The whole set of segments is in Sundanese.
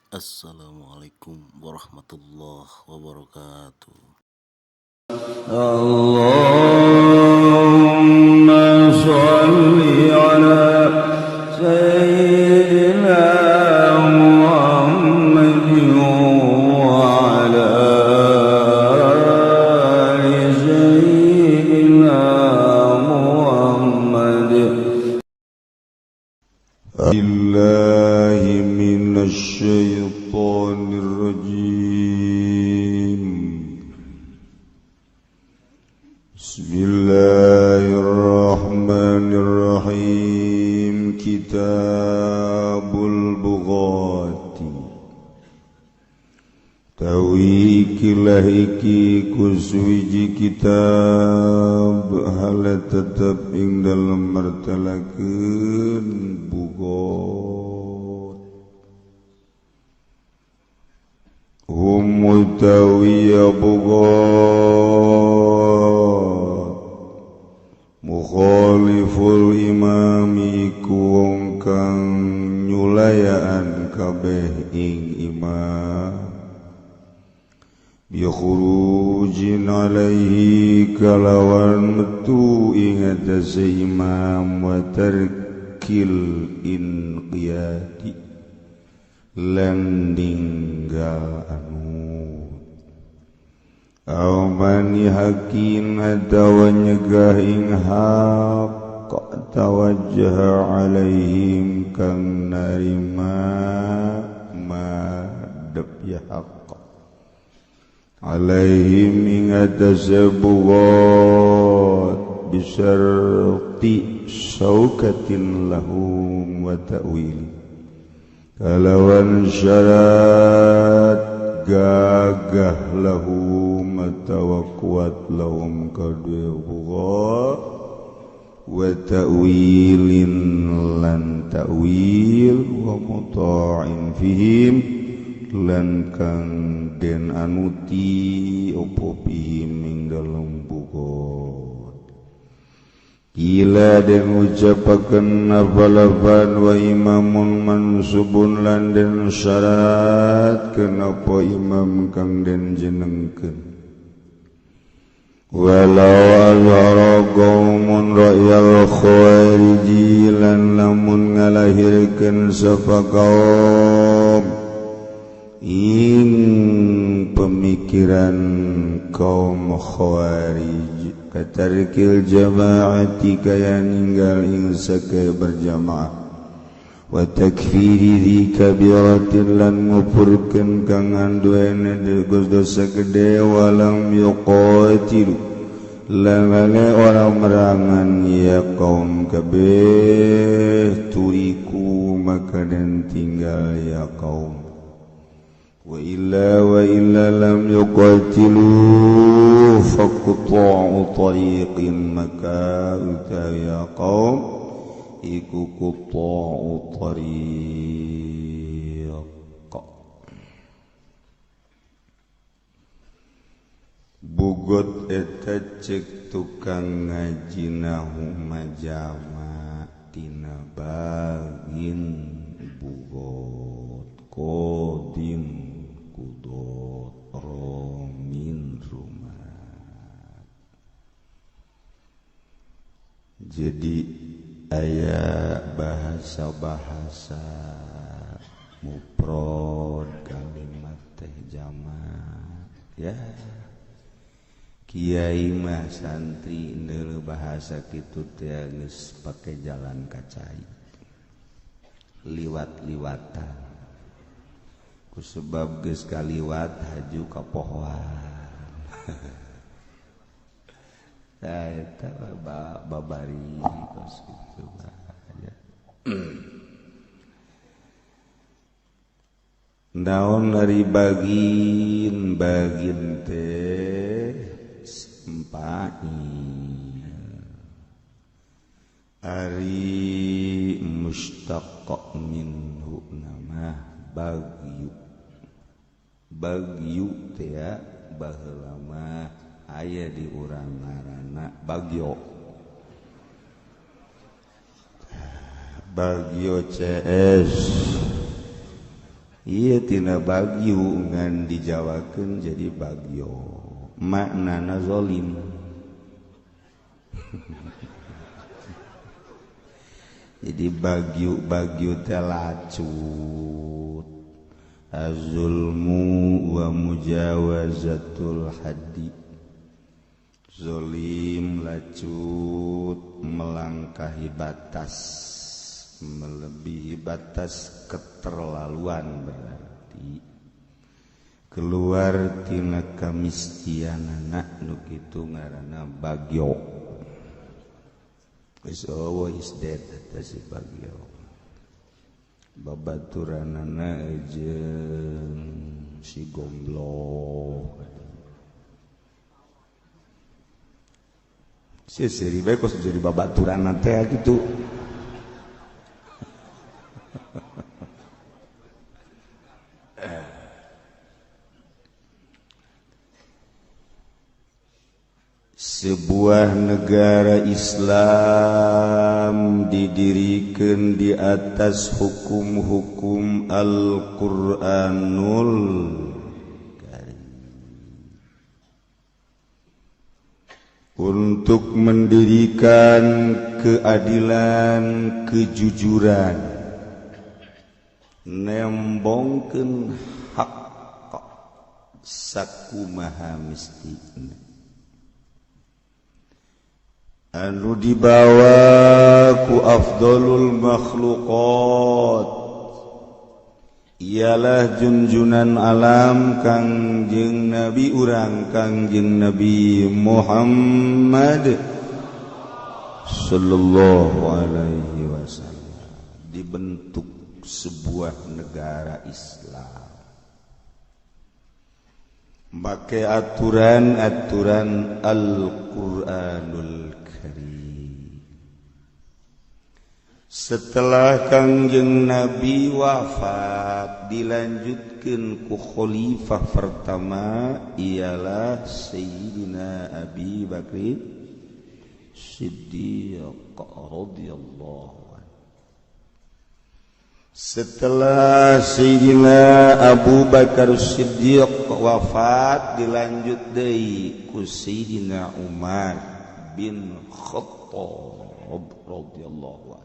Assalamualaikum warahmatullahi wabarakatuh. Allahumma sholli ala sayyidina Muhammadin wa ala ali sayyidina Muhammad. Billahi minasyaitonir rajim. Bismillahirrahmanirrahim. Kitabul Bughati. Tawi kilah iki kusuwiji kitab hale tetep ing dalem martelakeun bughot. Hum utawiya bughot mukhaliful imami iku wong kang nyulayaan kabeh ing imam bi khurujin alaihi kalawan metu ing atase imam wa tarkil inqiyadi lan ninggal anut aw mani hakin atawa nyegah ing hak tawajjaha alaihim kang narima madhep ya hak alaihim ing atase bughot bisyarti syaukatin lahum wa ta'wili kalawan syarat gagah lahum atawa kuat lahum kadue bughot wa ta'wilin lan ta'wil wa muta'in fihim lan kang den anuti opo bihim ing dalem bughot. Ila den ucapaken nafalafan wa imamun mansubun lan den syarat kenapa imam kang den jenengkeun. Walau azhara qaumun ra'yal khawariji lan lamun ngalahirkeun sapa kaum ing pemikiran kaum khawarij katarkil jamaati kaya ninggal ing sake berjamaah wa takfiri di kabiratin lan ngupurkeun kang anduene dosa gede walam yuqatilu lan orang merangan ya kaum kabeh turiku maka den tinggal ya kaum wa illa lam yuqatilu faqta'u tariqin maka utawi ya kaum iku qata'u tariq. Bugot eta cek tukang ngaji nahu majama tina bagin bugot kodin kudot romin rumah. Jadi aya bahasa-bahasa muprod kalimat teh jamak ya. Kiai mah santri ndeuleu bahasa kitu teh geus pake jalan kacai liwat-liwatan ku sebab geus kaliwat haju ka pohoan. Tah eta babari kos kitu mah ya. Naon dari bagin bagin teh sempai ari mustaqqa minhu nama bagyu bagyu teh baheula mah aya di urang ngaranna bagyo bagyo CS Ieu tina bagyu ngan dijawakeun jadi bagyo. Maknana zalim. Jadi bagyu-bagyu teh lacut. Azulmu wa mujawazatul haddi. Zolim lacut melangkahi batas, melebihi batas keterlaluan, berarti keluar tina kamistianana nu kitu ngaranna bagyo. Is always dead eta si bagyo. Babaturanana jeung si gombloh. Si seuri bae kos jadi babaturan teh gitu. Sebuah negara Islam didirikan di atas hukum-hukum Al-Qur'anul Karim untuk mendirikan keadilan, kejujuran, nembongkeun hak sakumaha mistina anu dibawa ku afdalul makhluqat, ialah junjunan alam Kangjeng Nabi urang Kangjeng Nabi Muhammad sallallahu alaihi wasallam. Dibentuk sebuah negara Islam make aturan-aturan Al-Qur'anul Karim. Setelah Kangjeng Nabi wafat dilanjutkan ku khalifah pertama ialah Sayyidina Abi Bakr Siddiq radhiyallahu anhu. Setelah Sayyidina Abu Bakar Siddiq wafat dilanjut deui ku Sayyidina Umar bin Khattab radhiyallahu anhu.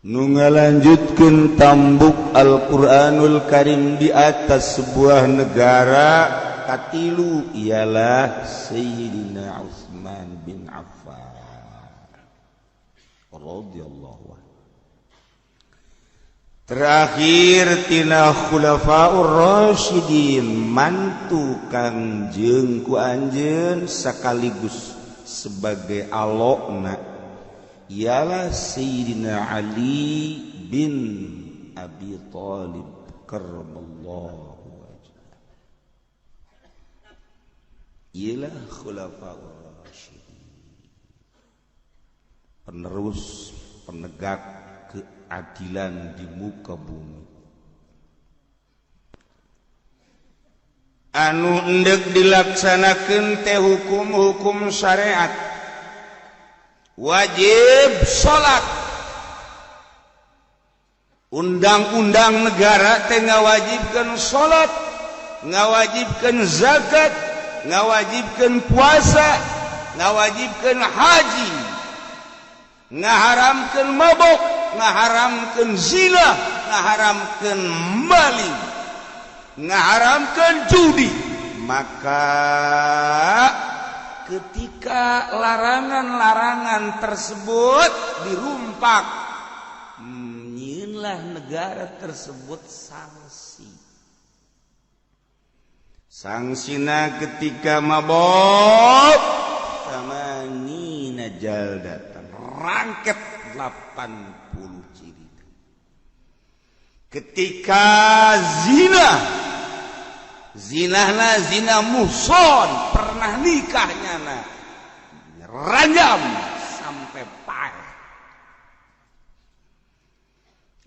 Nu ngalanjutkeun tambuk Al-Qur'anul Karim di atas sebuah negara katilu ialah Sayyidina Utsman bin Affan radhiyallahu anhu. Terakhir tina khulafaur rasyidin mantu Kangjeng ku anjeun sekaligus sebagai alokna ialah Sayyidina Ali bin Abi Thalib karramallahu wajhah. Ialah khulafaur rasyidin, penerus penegak keadilan di muka bumi. Anu endek dilaksanakeun teh hukum-hukum syariat. Wajib salat. Undang-undang negara teh ngawajibkeun salat, ngawajibkeun zakat, ngawajibkeun puasa, ngawajibkeun haji, ngaharamkeun mabok, ngaharamkeun zina, ngaharamkeun maling, ngaharamkeun judi. Maka ketika larangan-larangan tersebut dirumpak, nyieunlah negara tersebut sanksi. Sangsina ketika mabok samanina jaldatan, rangket 80 jilid. Ketika zina, zinahna zina muhson, pernah nikahnya na ranjam sampai paeh.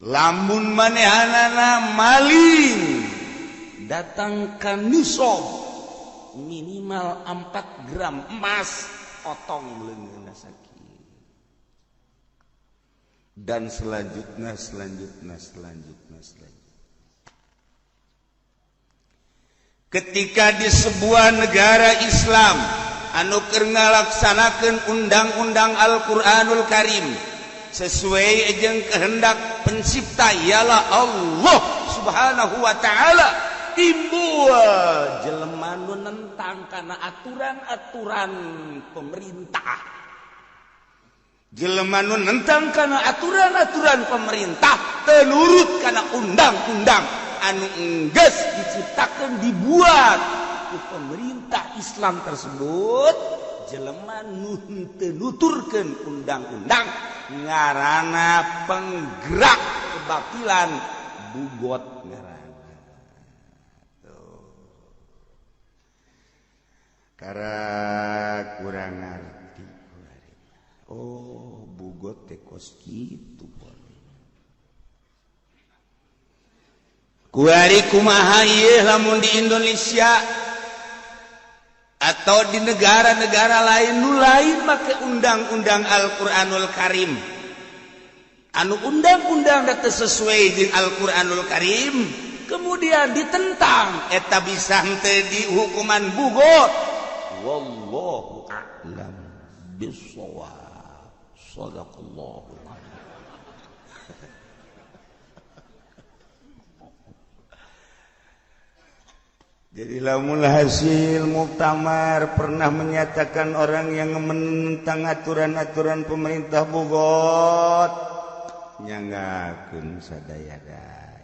Lamun manehanana maling datang ka nisab minimal 4 gram emas, potong leungeunna sakit. Dan selanjutnya selanjutnya selanjutnya selanjutnya. Ketika di sebuah negara Islam anu keur ngalaksanakeun undang-undang Al-Qur'anul Karim sesuai jeung kehendak pencipta ialah Allah Subhanahu wa taala, timbul jelema nu nentang kana aturan-aturan pemerintah, jelema nu nentang kana aturan-aturan pemerintah, teu nurut kana undang-undang anu enggeus diciptakeun, dibuat ku pemerintah Islam tersebut, jelema nu teu nuturkeun undang-undang ngarana penggerak kebatilan, bugot ngarana. Tuh. Karena kurang ngerti. Oh, bugot teh kos kitu. Kuari kumaha ieu lamun di Indonesia atau di negara-negara lain nu lain make undang-undang Al-Qur'anul Karim, anu undang-undang teu sesuai jeung Al-Qur'anul Karim, kemudian ditentang, eta bisa henteu dihukuman bugot? Wallahu a'lam bissawab. Sadaqallahu. Jadi lamun hasil muktamar pernah menyatakan orang yang menentang aturan-aturan pemerintah bugot, nyanggakeun sadaya-daya.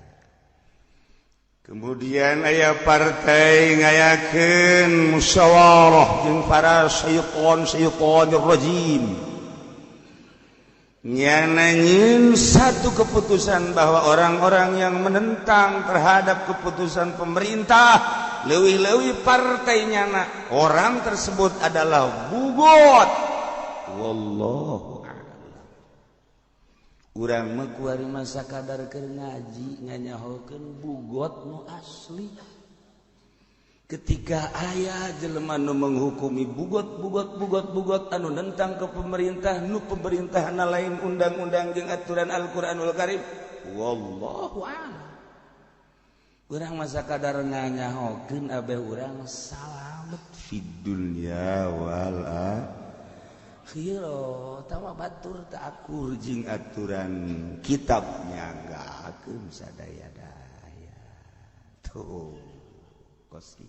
Kemudian aya partai ngayakeun musyawarah jeung para syaiton-syaitonir rajim. Nyananyin satu keputusan bahwa orang-orang yang menentang terhadap keputusan pemerintah, leuwih-leuwih partainya, orang tersebut adalah bugot. Wallahu a'lam. Urang mah kuari masa kadar keur ngaji nganyahokeun bugot nu asli. Ketika aya jelema nu menghukumi bugot bugot bugot bugot anu nentang ke pemerintah, nu pemerintahna lain undang-undang jeung aturan Al-Qur'anul Karim, wallahu a'lam. Urang masa kadar nganyahokeun abeh urang salamet fid dunya wal akhirah. Tama batur teu akur jeung aturan kitab, nyanggakeun sadaya-daya. Tuh kos.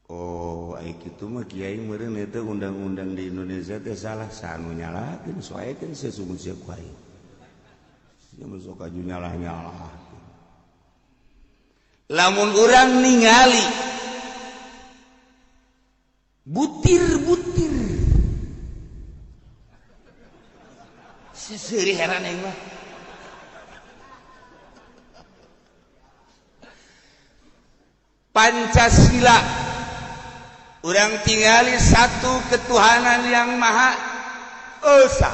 Oh, ai kitu mah kiai meureun eta undang-undang di Indonesia teh salah, sanu nyalahkeun soekeun sesungguh sia ku aing. Sia mah sok aju nyalah-nyalah. Lamun urang ningali butir-butir seseuri heran aing mah. Pancasila urang tingali satu ketuhanan yang maha esa.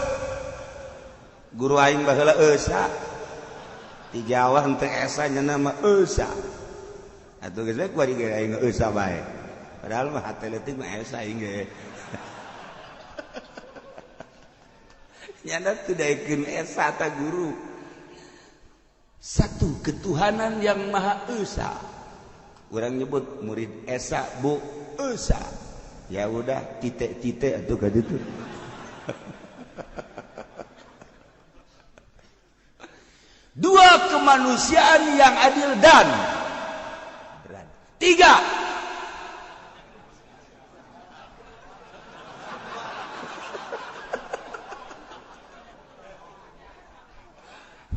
Guru aing baheula esa. Di Jawa henteu esa nya nama esa. Atuh geus bae kuari ge aing esa bae. Padahal mah hate leutik mah esa aing ge. Nyana teu daekeun esa ta guru. Satu ketuhanan yang maha esa. Orang nyebut murid esa bu esa, ya udah titik-titik atau kayak gitu. Dua, kemanusiaan yang adil dan beradab. Tiga,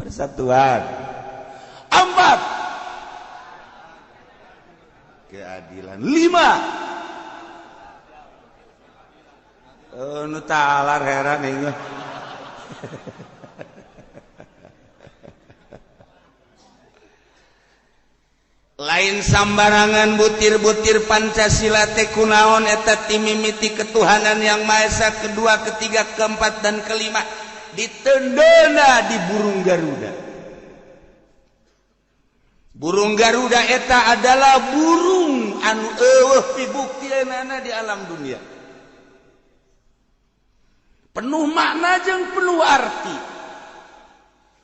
persatuan. Empat, keadilan. Lima, nu talar heran aing. Lain sambarangan butir-butir Pancasila teh kunaon eta timimiti ketuhanan yang Maha Esa, kedua, ketiga, keempat dan kelima ditendena di burung Garuda. Burung Garuda eta adalah burung anu eueuh pibuktianana di alam dunia. Penuh makna jeung penuh arti.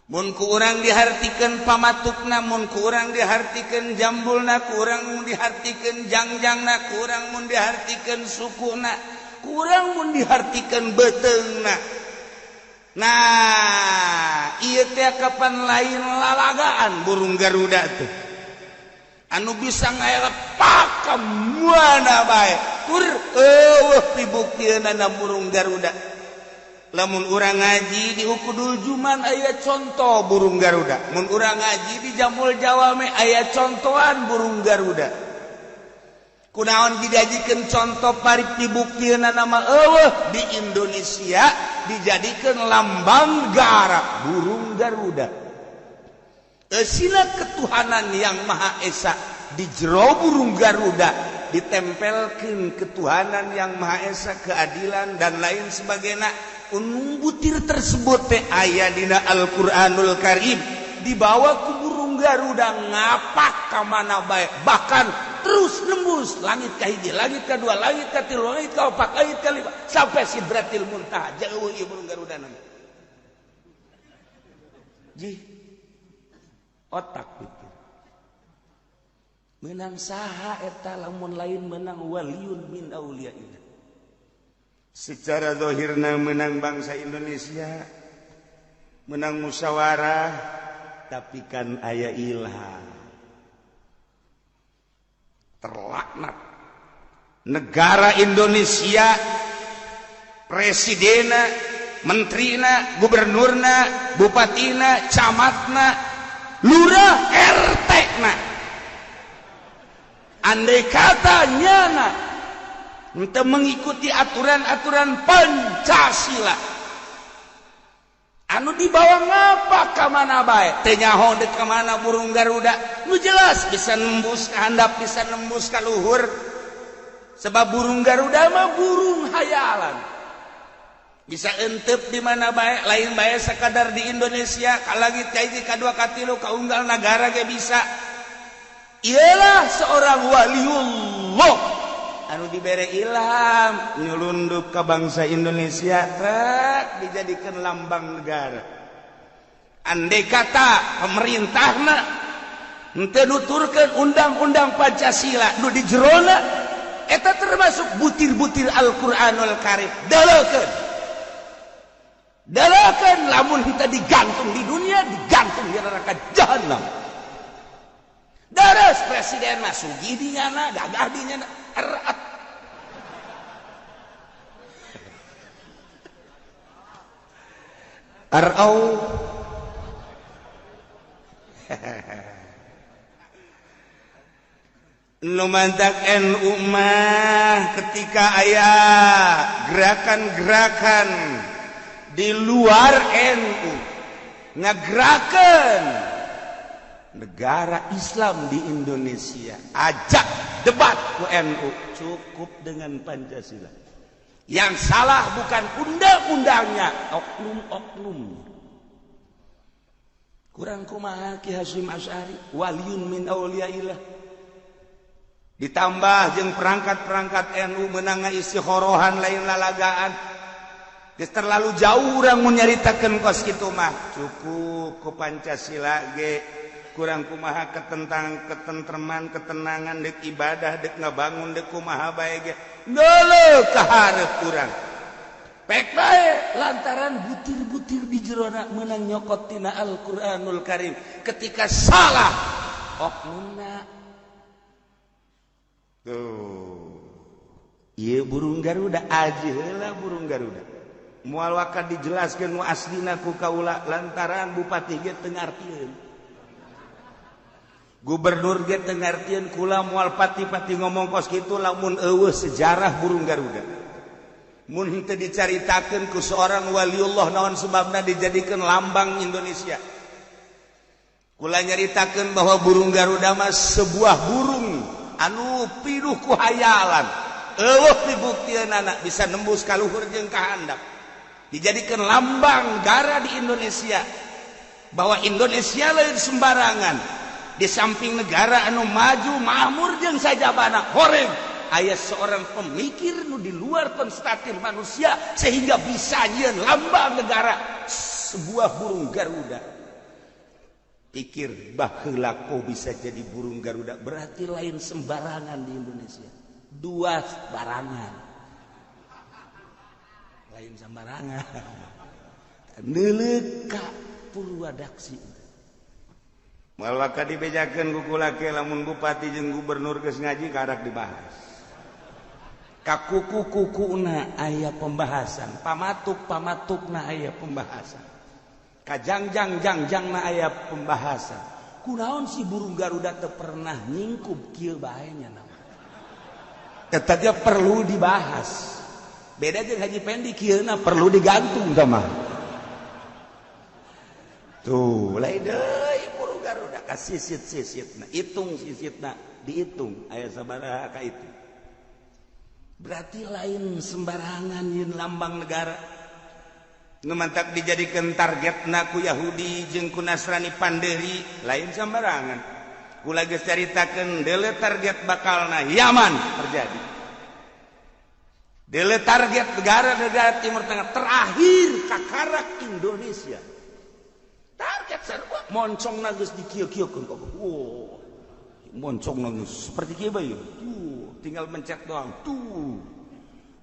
Mun ku urang dihartikeun pamatukna, mun ku urang dihartikeun jambulna, ku urang mun dihartikeun jangjangna, ku urang mun dihartikeun sukuna, ku urang mun dihartikeun beuteungna. Nah, ieu teh kapan lain lalagaan burung Garuda tuh. Anu bisa ngaelek pakam mana bae. Tur eueuh pibuktieunana burung Garuda. Lamun urang ngaji di Ukudul Juman aya contoh burung Garuda. Mun urang ngaji di Jamul Jawame aya contohan burung Garuda. Kunaon dijadikeun contoh pari pibuktieunana mah eueuh di Indonesia dijadikeun lambang negara burung Garuda. Sila ketuhanan yang Maha Esa di jero burung Garuda ditempelkeun ketuhanan yang Maha Esa, keadilan dan lain sebagainya. Unung butir tersebut teh aya dina Al-Qur'anul Karim, dibawa ku burung Garuda ngapak ka mana bae, bahkan terus nembus langit ka hiji, langit ka dua, langit ka tilu, langit ka opat, langit ka lima, sampai Sidratil Muntaha. Jauh ieu burung Garuda na. Jih, otak pikir. Menang saha eta lamun lain menang waliun min auliyaillah. Secara zahirna menang bangsa Indonesia, menang musyawarah, tapi kan aya ilham. Terlaknat negara Indonesia, presidenna, menterina, gubernurna, bupatina, camatna, lurah, RT-na. Andai kata nyana untuk mengikuti aturan-aturan Pancasila anu dibawa ngapa ka mana bae, teu nyaho deuk ka mana burung Garuda. Nu jelas bisa nembus ka handap, bisa nembus ka luhur, sebab burung Garuda mah burung hayalan, bisa entep di mana bae, lain bae sakadar di Indonesia, ka langit ka hiji, ka dua, ka tilu, ka unggal nagara ge bisa. Ialah seorang waliullah anu dibere ilham nyelundup ke bangsa Indonesia, trek dijadikan lambang negara. Andai kata pemerintahna henteu nuturkeun undang-undang Pancasila nu di jerona eta termasuk butir-butir Al-Qur'anul Karim, dalekeun dalekeun lamun henteu digantung di dunia, digantung di neraka jahanam. Dares presiden mah sugih di nyana, gagah di nyana, erat. Arau. Nu mantak NU mah ketika aya gerakan-gerakan di luar NU ngagerakeun negara Islam di Indonesia, ajak debat ku NU, cukup dengan Pancasila. Yang salah bukan undang-undangnya, oknum-oknumnya. Kurang kumaha Ki Hasyim Asy'ari, waliun min auliyaillah. Ditambah jeung perangkat-perangkat NU meunang istikhorohan lain lalagaan. Geus terlalu jauh urang mun nyaritakeun kos kitu mah. Cukup ku Pancasila ge. Kurang kumaha ketentang ketentreman ketenangan dek ibadah dek ngabangun dek kumaha bae ge ngeuleuh ka hareup urang pek bae lantaran butir-butir di jerona meunang nyokot tina Al-Qur'anul Karim. Ketika salah oknumna tuh ieu burung Garuda aji heula burung Garuda moal waka dijelaskeun nu aslina ku kaula lantaran bupati ge teu ngartieun, gubernur ge teu ngartieun. Kula moal pati-pati ngomong kos kitu lamun eueuh sejarah burung Garuda. Mun henteu dicaritakeun ku seorang waliullah naon sebabna dijadikeun lambang Indonesia. Kula nyaritakeun bahwa burung Garuda mah sebuah burung anu pinuh ku hayalan, eueuh pibuktieunana bisa nembus ka luhur jeung ka handap. Dijadikeun lambang negara di Indonesia bahwa Indonesia lain sembarangan. Di samping negara anu maju makmur jeung sajabana horeng Aya seorang pemikir nu di luar konstatir manusia sehingga bisa nyieun lambang negara sebuah burung Garuda. Pikir baheula kok bisa jadi burung Garuda, berarti lain sembarangan di Indonesia. Dua barangan. Lain sembarangan. Neuleuk ka Purwadaksi. Malaka dibejakeun ku kula ke lamun bupati jeung gubernur geus ngaji karak dibahas. Ka kuku-kukuna aya pembahasan, pamatuk-pamatukna aya pembahasan. Kajangjang-jangjangna aya pembahasan. Kunaon si burung Garuda teu pernah nyingkup kieu bae nya nama. Eta ge perlu dibahas. Beda jeung Haji Pendi kieuna perlu digantung tah mah. Tuh, lain deui burung Garuda ka sisit-sisitna, hitung sisitna, dihitung aya sabaraha ka itu. Berarti lain sembarangan yin lambang negara. Nu mantak dijadikan targetna ku Yahudi jeung ku Nasrani panderi lain sembarangan. Kula geus caritakeun deuleu target bakalna Yaman terjadi. Deuleu target negara-negara Timur Tengah terakhir kakarak Indonesia. Target sarua moncongna geus dikieu-kieukeun. Wow. Moncongna geus seperti kieu bae. Tuh, tinggal mencet doang. Tuh.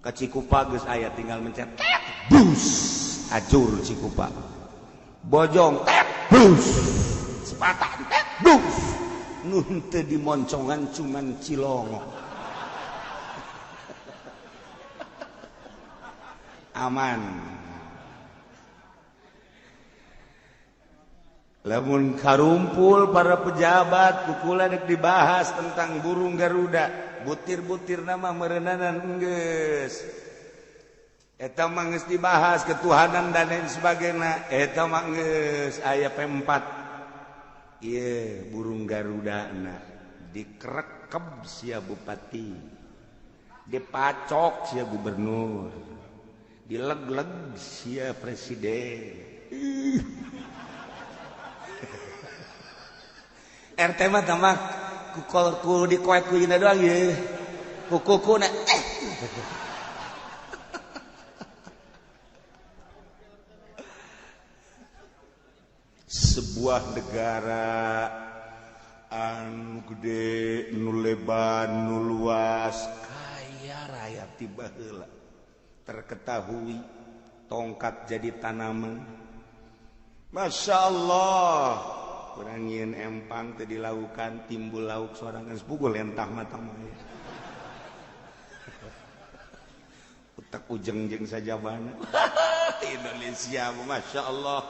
Ka Cikupa geus aya tinggal mencet. Bus. Ajur Cikupa. Bojong tet bus. Sepatan tet bus. Nu henteu dimoncongan cuman Cilongok. Aman. Lamun karumpul para pejabat kukula dek dibahas tentang burung Garuda, butir-butir nama meureunanan enggeus. Eta mah geus dibahas ketuhanan dan lain sebagainya, eta mah geus aya P4. Ieu burung Garuda na dikerekeb sia bupati, dipacok sia gubernur, dileg-leg sia presiden. RT mah tambah ku dikoek ku ina doang ye. Ku kuku na eh. Sebuah negara anu gede, nu lebar, nu luas, kaya raya tiba heula. Terketahui tongkat jadi tanaman. Masya Allah. Kurang nyieun empang teu dilaukan timbul lauk sorangan pukul entah mata mah. Utak ujeng jeung sajabana. Indonesia Masya Allah.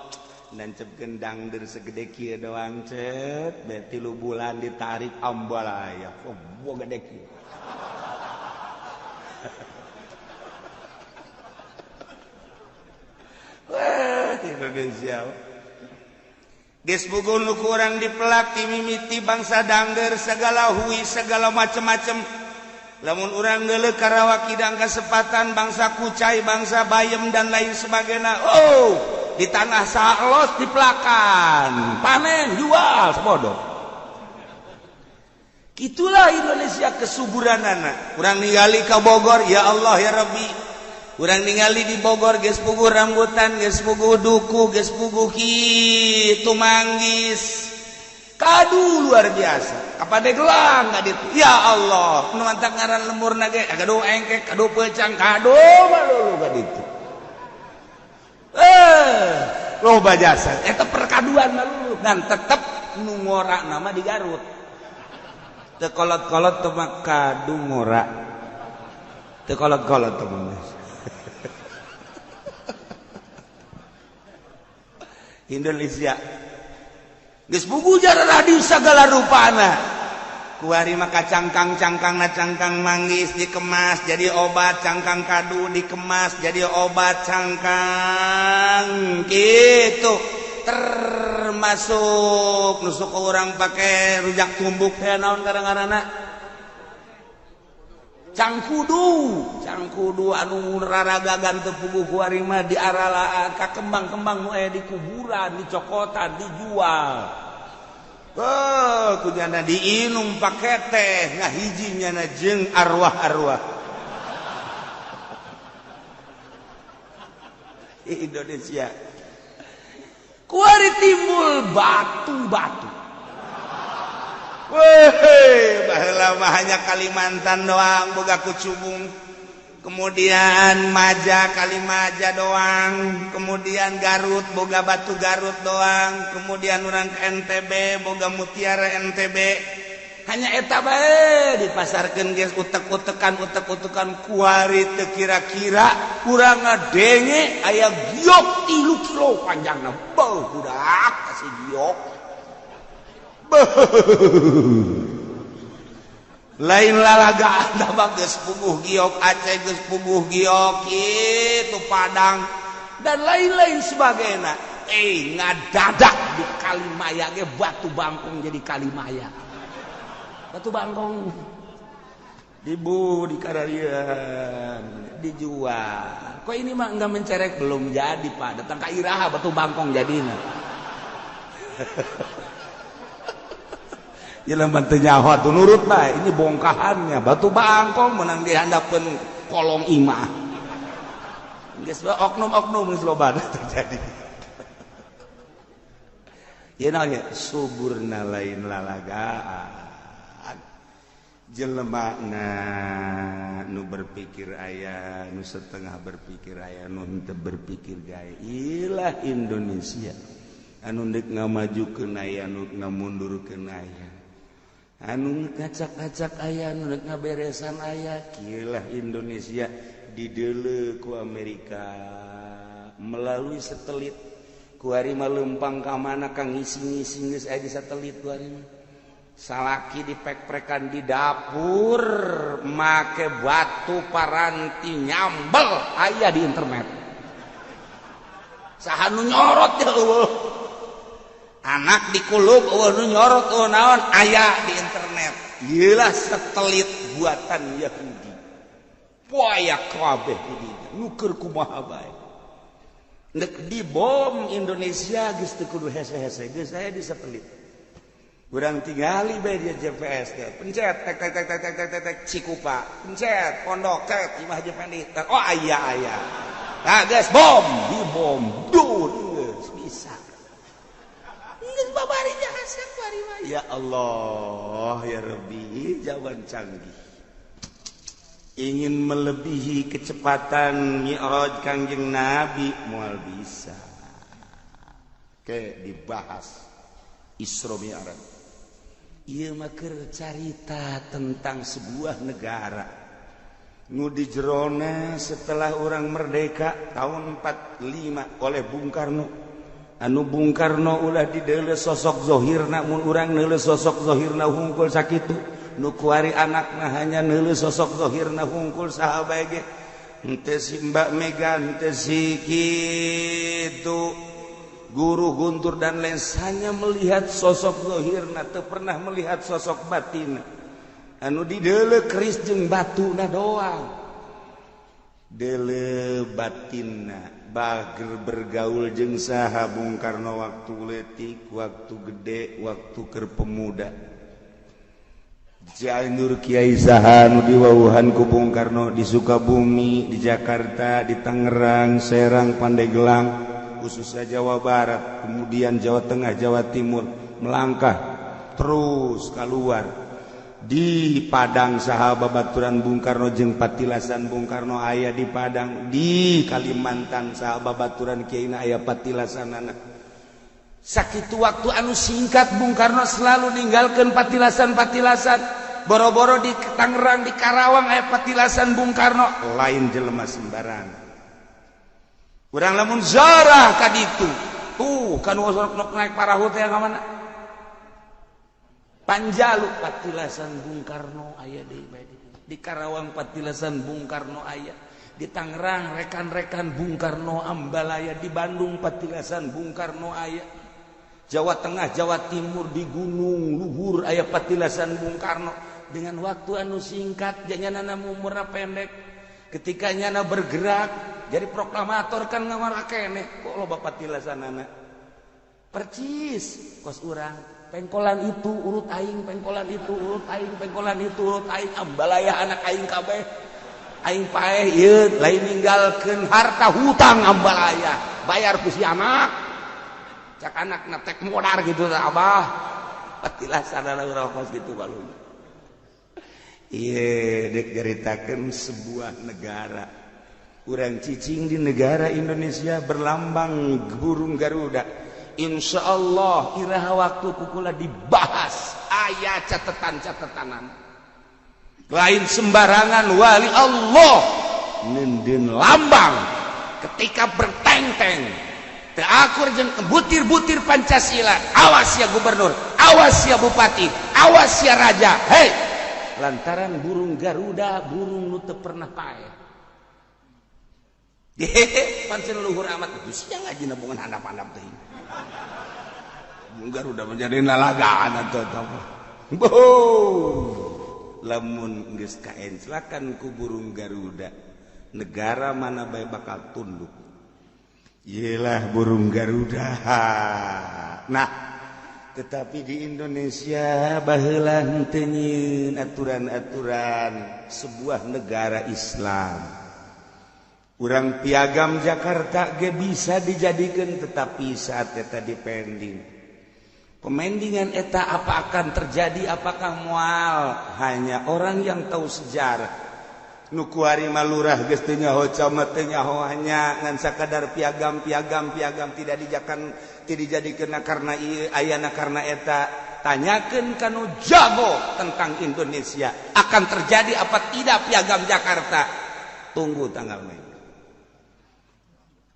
Nancep gendang der segede kieu doang cet, bae 3 bulan ditarik ambalaya. Oh, gede kieu. Wah, Indonesia. Geus bugun nu kurang dipelak mimiti bangsa dangder segala hui segala macem-macem. Lamun urang geuleuh Karawak kidang kesempatan bangsa kucai, bangsa bayem dan lain sebagainya. Oh, di tanah salos dipelakan, panen, jual, sebodoh. Itulah Indonesia kesuburanana. Urang ningali ka Bogor, ya Allah ya Rabbi. Urang ningali di Bogor geus puguh rambutan, geus puguh duku, geus puguh kitu manggis. Kadu luar biasa. Kapada gelang ka ditu. Ya Allah, nu mantak ngaran lemurna ge kadu engkek, kadu peucang, kadu malulu ka ditu. Loba jasa. Eta perkaduan malulu dan tetep nu ngora nama di Garut. Teu kolot-kolot teu mah kadu ngora. Teu kolot-kolot teu mah. Indonesia geus bugu jaradi sagala rupana. Kuari mah cangkang-cangkangna cangkang manggis dikemas jadi obat, cangkang kadu dikemas jadi obat, cangkang gitu termasuk nusuk orang pakai rujak tumbuk teh naon kadang-kadang cangkudu anu raragagan teu puguh kuari mah diaralaan ka kembang-kembang nu aya di kuburan, dicokotan, dijual. Oh, kunyana diinum pake teh ngahiji nyana jeung arwah-arwah. Indonesia. Kuari timbul batu-batu. Weh, baheula mah hanya Kalimantan doang boga kucubung. Kemudian Maja Kalimaja doang, kemudian Garut boga batu Garut doang, kemudian urang ke NTB boga mutiara NTB. Hanya eta bae dipasarkeun geus utek-utekan kuari teu kira-kira urang ngadenge aya giok 3 kilo panjangna. Beuh budak kasih giok. Beuh. Lain lalagaan mah geus puguh giok Aceh geus puguh giok kitu Padang dan lain-lain sebagainya. Ngadadak di Kalimaya ge batu bangkong jadi Kalimaya. Batu bangkong dibu di kararian dijual. Kok ini mah enggak mencerek belum jadi Pak. Datang ka Iraha batu bangkong jadina. Jelema teu nyaho atuh nurut bae, ini bongkahannya batu bangkong menang dihandapeun kolong imah. Geus oknum-oknum geus loba terjadi. Ieu naon nya suburna lain lalagaan. Jelema na nu berpikir aya, nu setengah berpikir aya, nu henteu berpikir gae. Ilah Indonesia anu deuk ngamajukeun aya, nu ngamundurkeun aya. Anu ngacak-ngacak aya, anu ngaberesan aya. Kieulah Indonesia dideuleu ku Amerika melalui satelit. Ku ari mah leumpang ka mana kang ngising-ngising geus aya di satelit ku ari mah. Salaki dipek-prekan di dapur make batu paranti nyambel aya di internet. Saha nu nyorot ya eueuh. Anak dikulub eueuh nu nyorot eueuh naon aya di internet. Ieulah satelit buatan Yahudi. Poaya kabeh di dinya nuker kumaha bae. Nek dibom Indonesia geus teu kudu hese-hese geus aya di satelit. Urang tingali bae dia GPS teh. Pencet tek tek tek tek tek tek tek Cikupa. Pencet Pondok tek Imah Jependi. Oh aya aya. Nah geus bom, dibom. Dur geus bisa. Ya Allah ya Rabbi, jawaban canggih. Ingin melebihi kecepatan Mi'raj Kangjeng Nabi moal bisa. Oke, dibahas Isra Mi'raj. Ieu mah keur carita tentang sebuah negara nu di jerona setelah orang merdeka tahun 45 oleh Bung Karno. Anu Bung Karno ulah dideuleu sosok zohirna, mun urang neuleu sosok zohirna hungkul sakitu, nu kuari anakna hanya neuleu sosok zohirna hungkul saha bae ge. Henteu si Mbak Mega, henteu si kitu Guru Guntur dan lain, hanya melihat sosok zohirna, teu pernah melihat sosok batinna. Anu dideuleu keris jeung batuna doang, deuleu batinna. Bager bergaul jeung saha Bung Karno waktu leutik, waktu gede, waktu keur pemuda. Cianjur Kiai saha nu diwawuhan ku Bung Karno di Sukabumi, di Jakarta, di Tangerang, Serang, Pandeglang, khususnya Jawa Barat, kemudian Jawa Tengah, Jawa Timur, melangkah terus keluar. Di Padang saha babaturan Bung Karno jeung patilasan Bung Karno aya di Padang, di Kalimantan saha babaturan kiaina aya patilasanana. Sakitu waktu anu singkat Bung Karno selalu ninggalkeun patilasan-patilasan. Boro-boro di Tangerang, di Karawang aya patilasan Bung Karno, lain jelema sembarangan. Urang lamun zarah ka ditu, tuh kan osok naik parahu teh ka mana? Panjalu patilasan Bung Karno aya di Karawang patilasan Bung Karno aya, di Tangerang rekan-rekan Bung Karno Ambalaya, di Bandung patilasan Bung Karno aya, Jawa Tengah, Jawa Timur di Gunung Luhur aya patilasan Bung Karno. Dengan waktu anu singkat, jangan umurna pendek, ketika nyana bergerak jadi proklamator kan ngamarah keneh kok loba patilasanana. Percis kos urang, pengkolan itu urut aing, pengkolan itu urut aing, pengkolan itu urut aing, ambalaya anak aing kabeh. Aing paeh ieu lain ninggalkeun harta, hutang ambalaya bayar ku si anak. Cak anak na tek modar gitu, abah. Patilah sadar urang kos gitu balung. Iya, dek ceritakan sebuah negara. Urang cicing di negara Indonesia berlambang burung Garuda. Insya Allah iraha waktu ku kula dibahas, aya catatan-catatanan. Lain sembarangan wali Allah nenden lambang ketika berteng-teng teu akur jeung butir-butir Pancasila. Awas ya gubernur, awas ya bupati, awas ya raja. Hei, lantaran burung Garuda burung nu teu pernah paeh. Hehehe, pancen luhur amat itu sia ngaji nabungan handap-handap teh. Burung Garuda menjadi lalagaan atau apa. Boh. Lamun geus kaenclakan ku burung Garuda, negara mana bae bakal tunduk. Yelah burung Garuda. Nah, tetapi di Indonesia baheula henteu nyieun aturan-aturan sebuah negara Islam. Urang piagam Jakarta ge bisa dijadikan, tetapi saat eta dipending. Pemendingan eta apa akan terjadi, apakah mual, hanya orang yang tahu sejarah. Nu kuari malurah geus teu nyaho, camat teu nyaho, hanya ngan sakadar piagam piagam piagam, tidak dijakan, tidak dijadikeun karena ieu ayana karena eta. Tanyakeun ka nu jago tentang Indonesia, akan terjadi apa tidak piagam Jakarta. Tunggu tanggal main.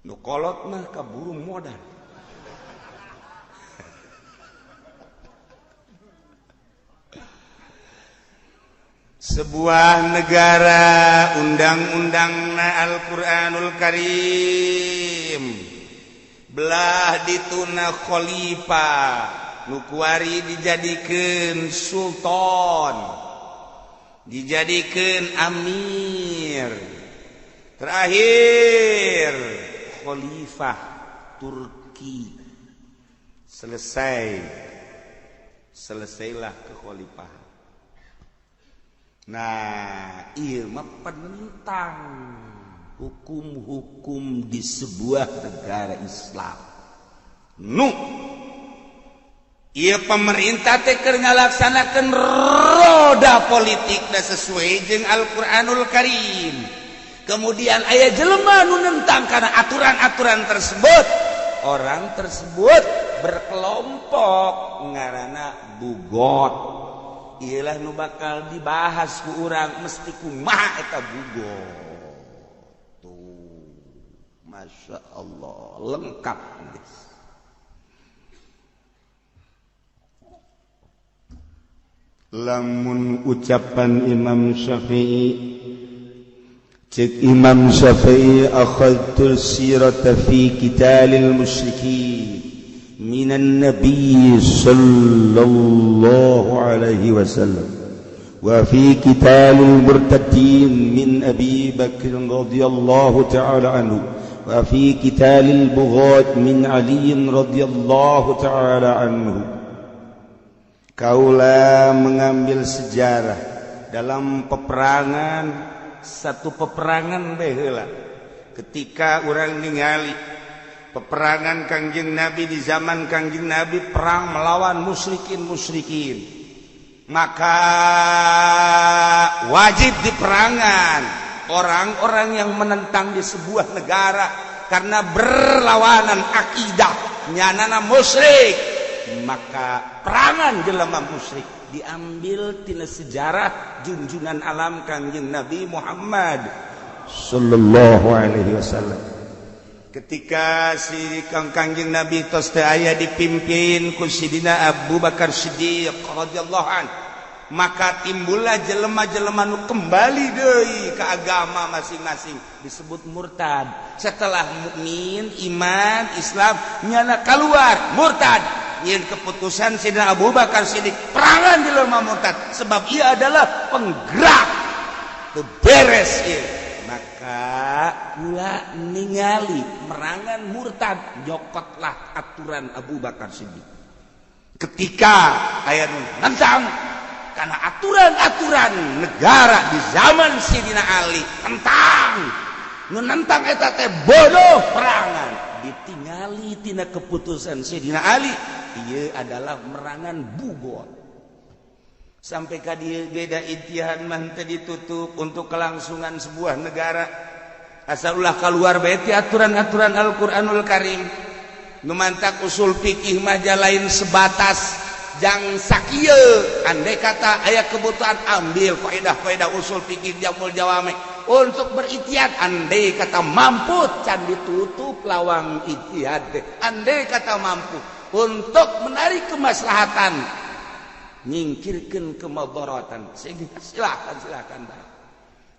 Nu kolot mah kaburu modal. Sebuah negara undang-undangna Al-Qur'anul Karim, belah dituna khalifah, nu kuari dijadikeun sultan, dijadikeun amir, terakhir khalifah Turki. Selesai, selesailah kekhalifahan. Nah, ieu mah penentang hukum-hukum di sebuah negara Islam. Nu ieu pemerintah teh keur ngalaksanakeun roda politik da sesuai jeung Al-Qur'anul Karim. Kemudian aya jelema nu nentang karena aturan-aturan tersebut. Orang tersebut berkelompok ngaranna bugot. Iyalah nu bakal dibahas ku urang, mesti kumaha eta bugot. Tuh, Masya Allah, lengkap guys. Lamun ucapan Imam Syafi'i, cek Imam Syafi'i, akhadtu sirata fi qitalil musyrikin minan nabiy sallallahu alaihi wasallam wa fi qitalil murtadin min Abi Bakr radhiyallahu ta'ala anhu wa fi qitalil bughat min Ali radhiyallahu ta'ala anhu. Kaula mengambil sejarah dalam peperangan, satu peperangan baheula ketika urang ningali peperangan Kangjeng Nabi di zaman Kangjeng Nabi, perang melawan musyrikin-musyrikin, maka wajib diperangan orang-orang yang menentang di sebuah negara karena berlawanan akidah nyanana musyrik, maka perangan jelema musyrik diambil tina sejarah junjungan alam Kangjeng Nabi Muhammad sallallahu alaihi wasallam. Ketika si Kangjeng Nabi tos teu aya dipimpin ku Sidina Abu Bakar Siddiq radhiyallahu an, maka timbullah jelema-jelema nu kembali deui ke agama masing-masing, disebut murtad. Setelah mukmin, iman, Islam, nyana keluar murtad. Nyin keputusan Sidina Abu Bakar Siddiq perangan jelema murtad, sebab ia adalah penggerak. Teu beres ieu. Maka kula ningali merangan murtad, nyokotlah aturan Abu Bakar Siddiq. Ketika aya nu nentang karena aturan-aturan negara di zaman Sidina Ali, tentang nu nentang eta teh bodoh perangan, ditingali tina keputusan Sidina Ali ieu adalah merangan bugot. Sampai ka dieu beda ijtihad mah teu ditutup untuk kelangsungan sebuah negara, asal ulah keluar bae ti aturan-aturan Al-Qur'anul Karim. Nu mantak usul fikih mah lain sebatas jang sakieu, andai kata aya kebutuhan ambil faedah-faedah usul fikih jamul jawame untuk berijtihad, andai kata mampu can ditutup lawang ijtihad teh, andai kata mampu untuk menarik kemaslahatan nyingkirkeun kemadaratan, sehingga silakan silakan bae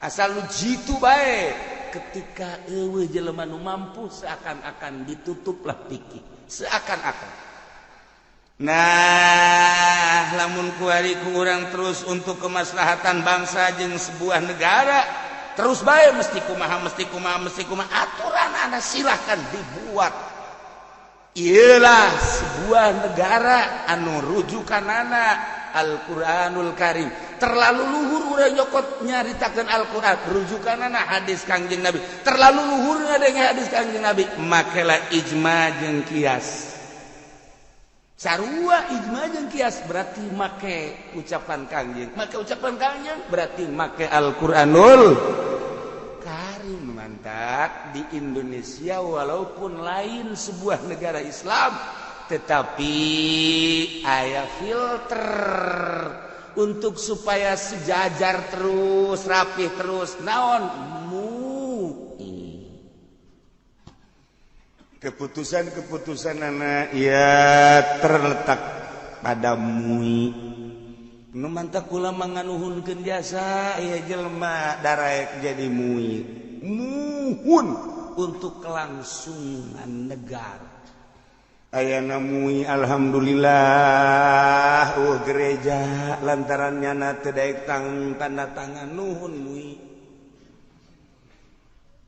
asal nu jitu bae. Ketika eueuh jelema nu mampu seakan-akan ditutuplah fikih, seakan-akan. Nah, lamun kuari ku urang terus untuk kemaslahatan bangsa jeung sebuah negara terus bae mesti kumaha mesti kumaha mesti kumaha aturan ana silahkan dibuat. Iyalah sebuah negara anu rujukanana Al-Qur'anul Karim. Terlalu luhur urang nyokot nyaritakeun Al-Qur'an, rujukanana hadis Kangjeng Nabi. Terlalu luhur ngadenge hadis Kangjeng Nabi, makela ijma jeung kias. Sarua ijma jeung kias berarti make ucapan Kangjeng. Make ucapan Kangjeng berarti make Al-Qur'anul Karim. Mantap di Indonesia walaupun lain sebuah negara Islam tetapi aya filter untuk supaya sejajar terus, rapih terus, naon MUI. Keputusan-keputusan anak ya terletak pada MUI. Nu mantak kula manganuhunkeun jasa ieu jelema daraek jadi MUI. Muhun untuk kelangsungan negara. Ayana MUI alhamdulillah gereja lantaran nyana teu daek tanda tangan nuhun MUI.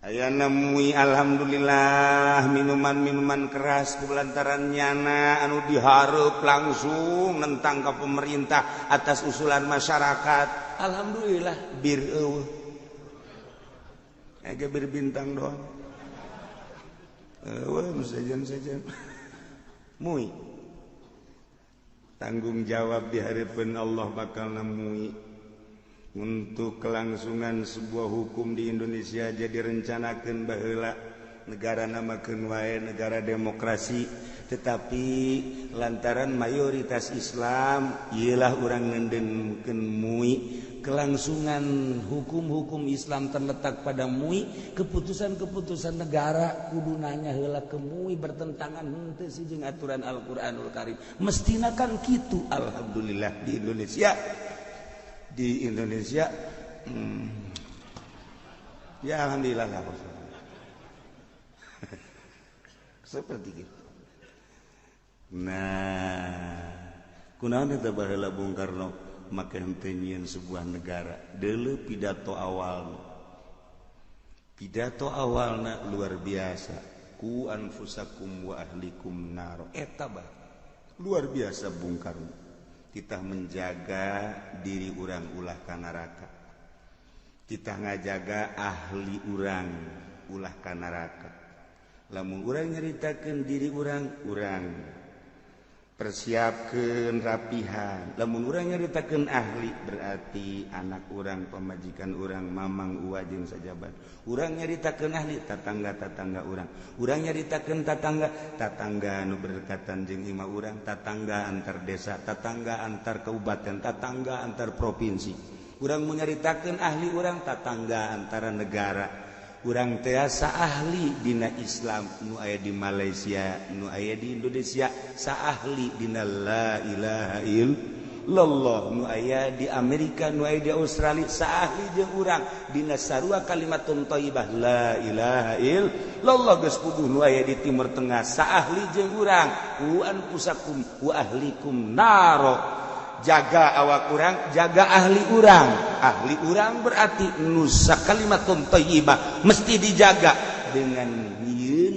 Ayana MUI alhamdulillah minuman-minuman keras ku lantaran nyana anu dihareup langsung nentang ka pemerintah atas usulan masyarakat. Alhamdulillah bir eueuh. Ege bir bintang doang. Eueuh nu sejen-sejen. MUI tanggung jawab di hadapan Allah bakal nemui untuk kelangsungan sebuah hukum di Indonesia jadi rencanakeun baheula negara namakeun wae negara demokrasi, tetapi lantaran mayoritas Islam ieulah urang ngendenkeun MUI. Kelangsungan hukum-hukum Islam terletak pada MUI, keputusan-keputusan negara kudu nanya heula ke MUI bertentangan henteu sih jeung aturan Al-Qur'anul Karim. Mestina kan kitu. Alhamdulillah di Indonesia, di Indonesia ya alhamdulillah lah seperti itu. Nah, kunaon eta baheula Bung Karno make henteu nyieun sebuah negara. Deuleu pidato awalna. Pidato awalna luar biasa. Ku anfusakum wa ahlikum nar. Eta bah. Luar biasa Bung Karno. Kita menjaga diri urang ulah ka neraka. Kita ngajaga ahli urang ulah ka neraka. Lamun urang nyaritakeun diri urang, urang persiapkeun rapihan. Lamun urang nyaritakeun ahli berarti anak urang, pamajikan urang, mamang uwa jeung sajaban. Urang nyaritakeun ahli tatangga-tatangga urang. Urang nyaritakeun tatangga-tatangga anu berdekatan jeung imah urang, tatangga antar desa, tatangga antar kabupaten, tatangga antar provinsi. Urang mun nyaritakeun ahli urang tatangga antara negara. Urang tiasa ahli dina Islam nu aya di Malaysia, nu aya di Indonesia, saahli dina la ilaha illallah nu aya di Amerika, nu aya di Australia, saahli jeung urang dina sarua kalimatun thayyibah la ilaha illallah geus puguh nu aya di Timur Tengah, saahli jeung urang ku anfusakum wa ahlikum naro. Jaga awak urang, jaga ahli urang. Ahli urang berarti nusa kalimatun thayyibah mesti dijaga. Dengan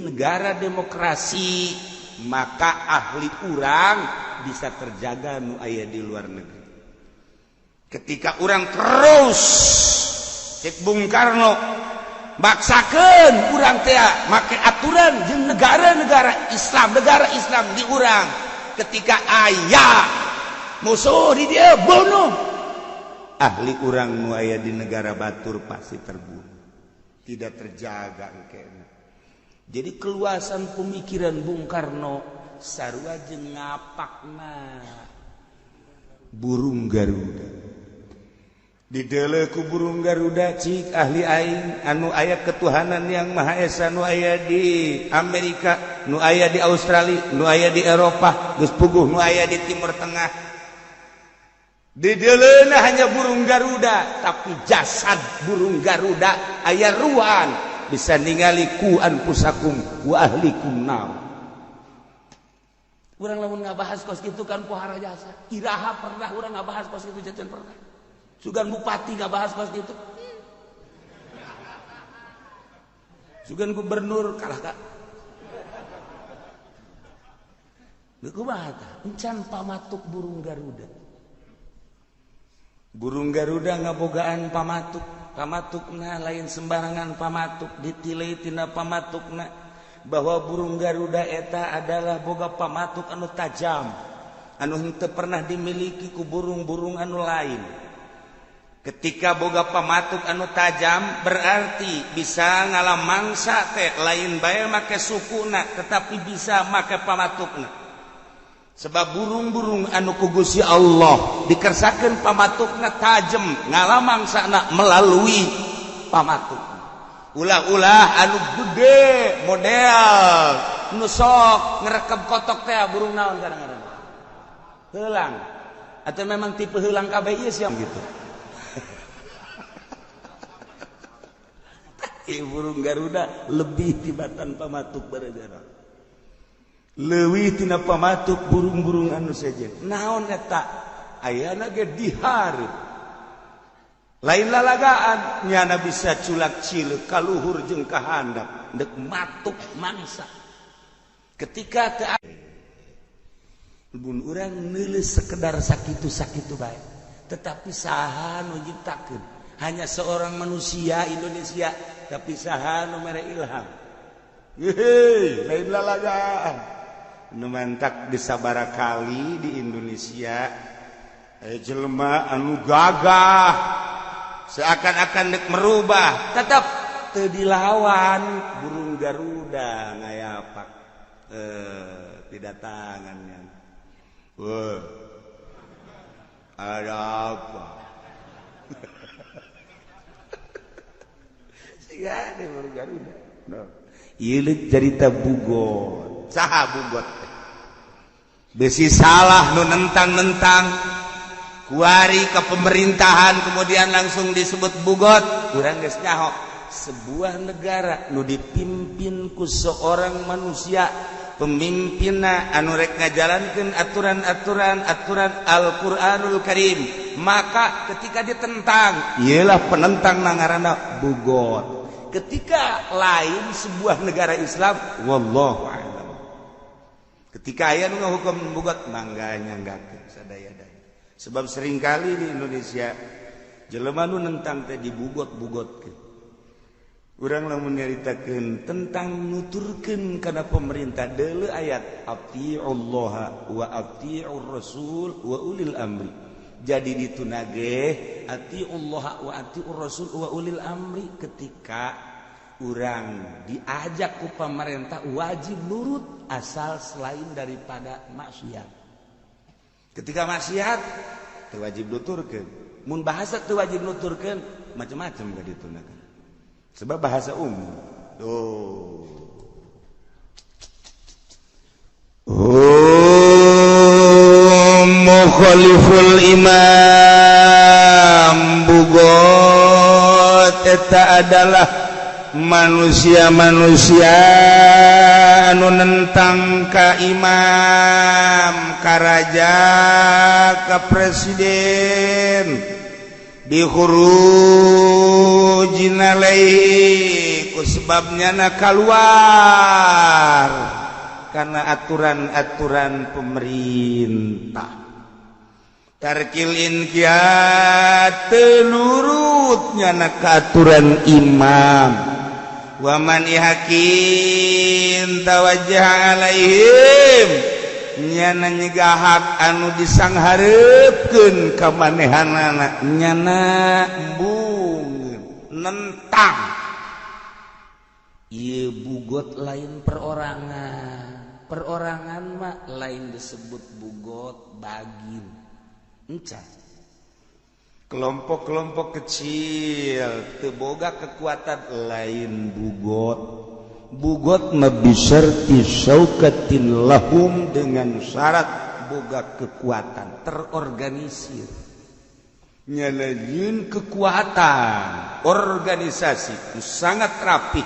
negara demokrasi maka ahli urang bisa terjaga nu aya di luar negeri. Ketika urang terus cek Bung Karno maksakeun urang teh make aturan jeung negara-negara Islam, negara Islam di urang. Ketika aya musuh di dia bunuh, ahli urang nu aya di negara batur pasti terbunuh, tidak terjaga engkena. Jadi keluasan pemikiran Bung Karno sarua jeung ngapakna burung Garuda. Didele ku burung Garuda cik ahli aing anu aya ketuhanan yang Maha Esa nu aya di Amerika, nu aya di Australia, nu aya di Eropa, geus puguh nu aya di Timur Tengah. Dideleuna hanya burung Garuda, tapi jasad burung Garuda aya ruan bisa ningali ku anfusakum wa ahlikum nar. Urang lamun ngabahas kos kitu kan pohara jasa. Iraha pernah urang ngabahas kos kitu jajan pernah. Sugan bupati ngabahas kos kitu. Sugan gubernur kalah ka. Kumaha tah? Encan pamatuk burung Garuda. Burung Garuda ngabogaan pamatuk. Pamatukna lain sembarangan pamatuk, ditilai tina pamatukna bahwa burung Garuda eta adalah boga pamatuk anu tajam, anu henteu pernah dimiliki ku burung-burung anu lain. Ketika boga pamatuk anu tajam berarti bisa ngalamangsa teh lain bae make sukuna tetapi bisa make pamatukna. Sebab burung-burung anu ku Gusti Allah dikersakeun pamatukna tajem ngalamangsana melalui pamatuk. Ulah-ulah anu gede model nu sok ngerekeb kotok teh burung naon kadang-kadang. Heulang. Atau memang tipe heulang kabeh ieu siam gitu. Burung Garuda lebih tibatan pamatuk barajara. Leuwih tina pamatuk burung-burung anu sejen. Naon eta? Ayana ge dihareup. Lain lalagaan nyana bisa culak cileuk kaluhur jeung ka handap deuk matuk mangsa. Ketika teu bun urang neuleus sekedar sakitu-sakitu bae. Tetapi saha nu nyiptakeun? Hanya seorang manusia Indonesia, tapi saha nu mere ilham. Heuh, lain lalagaan. Nu mantak di sabara kali di Indonesia jelema anu gagah seakan-akan dek merubah, tetap teu dilawan burung Garuda ngayapak didatangannya. Wah, ada apa? Siga deh burung Garuda. No. Ieu cerita bugot. Saha bugot? Besi salah nu nentang-nentang kuari ke pemerintahan kemudian langsung disebut bugot. Urang geus nyaho sebuah negara nu dipimpin ku seorang manusia, pemimpinna anu rek ngajalankeun aturan-aturan aturan Al-Qur'anul Karim, maka ketika ditentang ieulah penentang ngaranna bugot. Ketika lain sebuah negara Islam, wallahu a'lam. Ketika aya nu ngahukum bugot mangga nyanggakeun sadaya-daya. Sebab seringkali di Indonesia jelema nu nentang teh dibugot-bugotkeun. Urang lamun nyaritakeun tentang nuturkeun kana pemerintah deuleu ayat atiullaha wa atiur rasul wa ulil amri. Jadi ditunage atiullaha wa atiur rasul wa ulil amri ketika urang diajak ku pemerintah wajib nurut asal selain daripada maksiat. Ketika maksiat teu wajib nuturkeun. Mun bahasa teu wajib nuturkeun macam-macam ka ditunakeun. Sebab bahasa umum. Tuh. Mukhaliful imam bugot eta adalah manusia-manusia anu nentang ka imam, ka raja, ka presiden bihurujin alaihi ku sebabnya na keluar karena aturan-aturan pemerintah. Tarkil inqiyad nurutnya na ka aturan imam. Waman ihakin tawajjah alaihim nyana nyegah hak anu disangharepkeun ka manehanana nyana embung nentang. Ieu bugot lain perorangan, perorangan mah lain disebut bugot bagin encan. Kelompok-kelompok kecil teu boga kekuatan lain bugot. Bugot mah bisyarti syaukatin lahum dengan syarat boga kekuatan terorganisir. Nyalain kekuatan organisasi sangat rapi.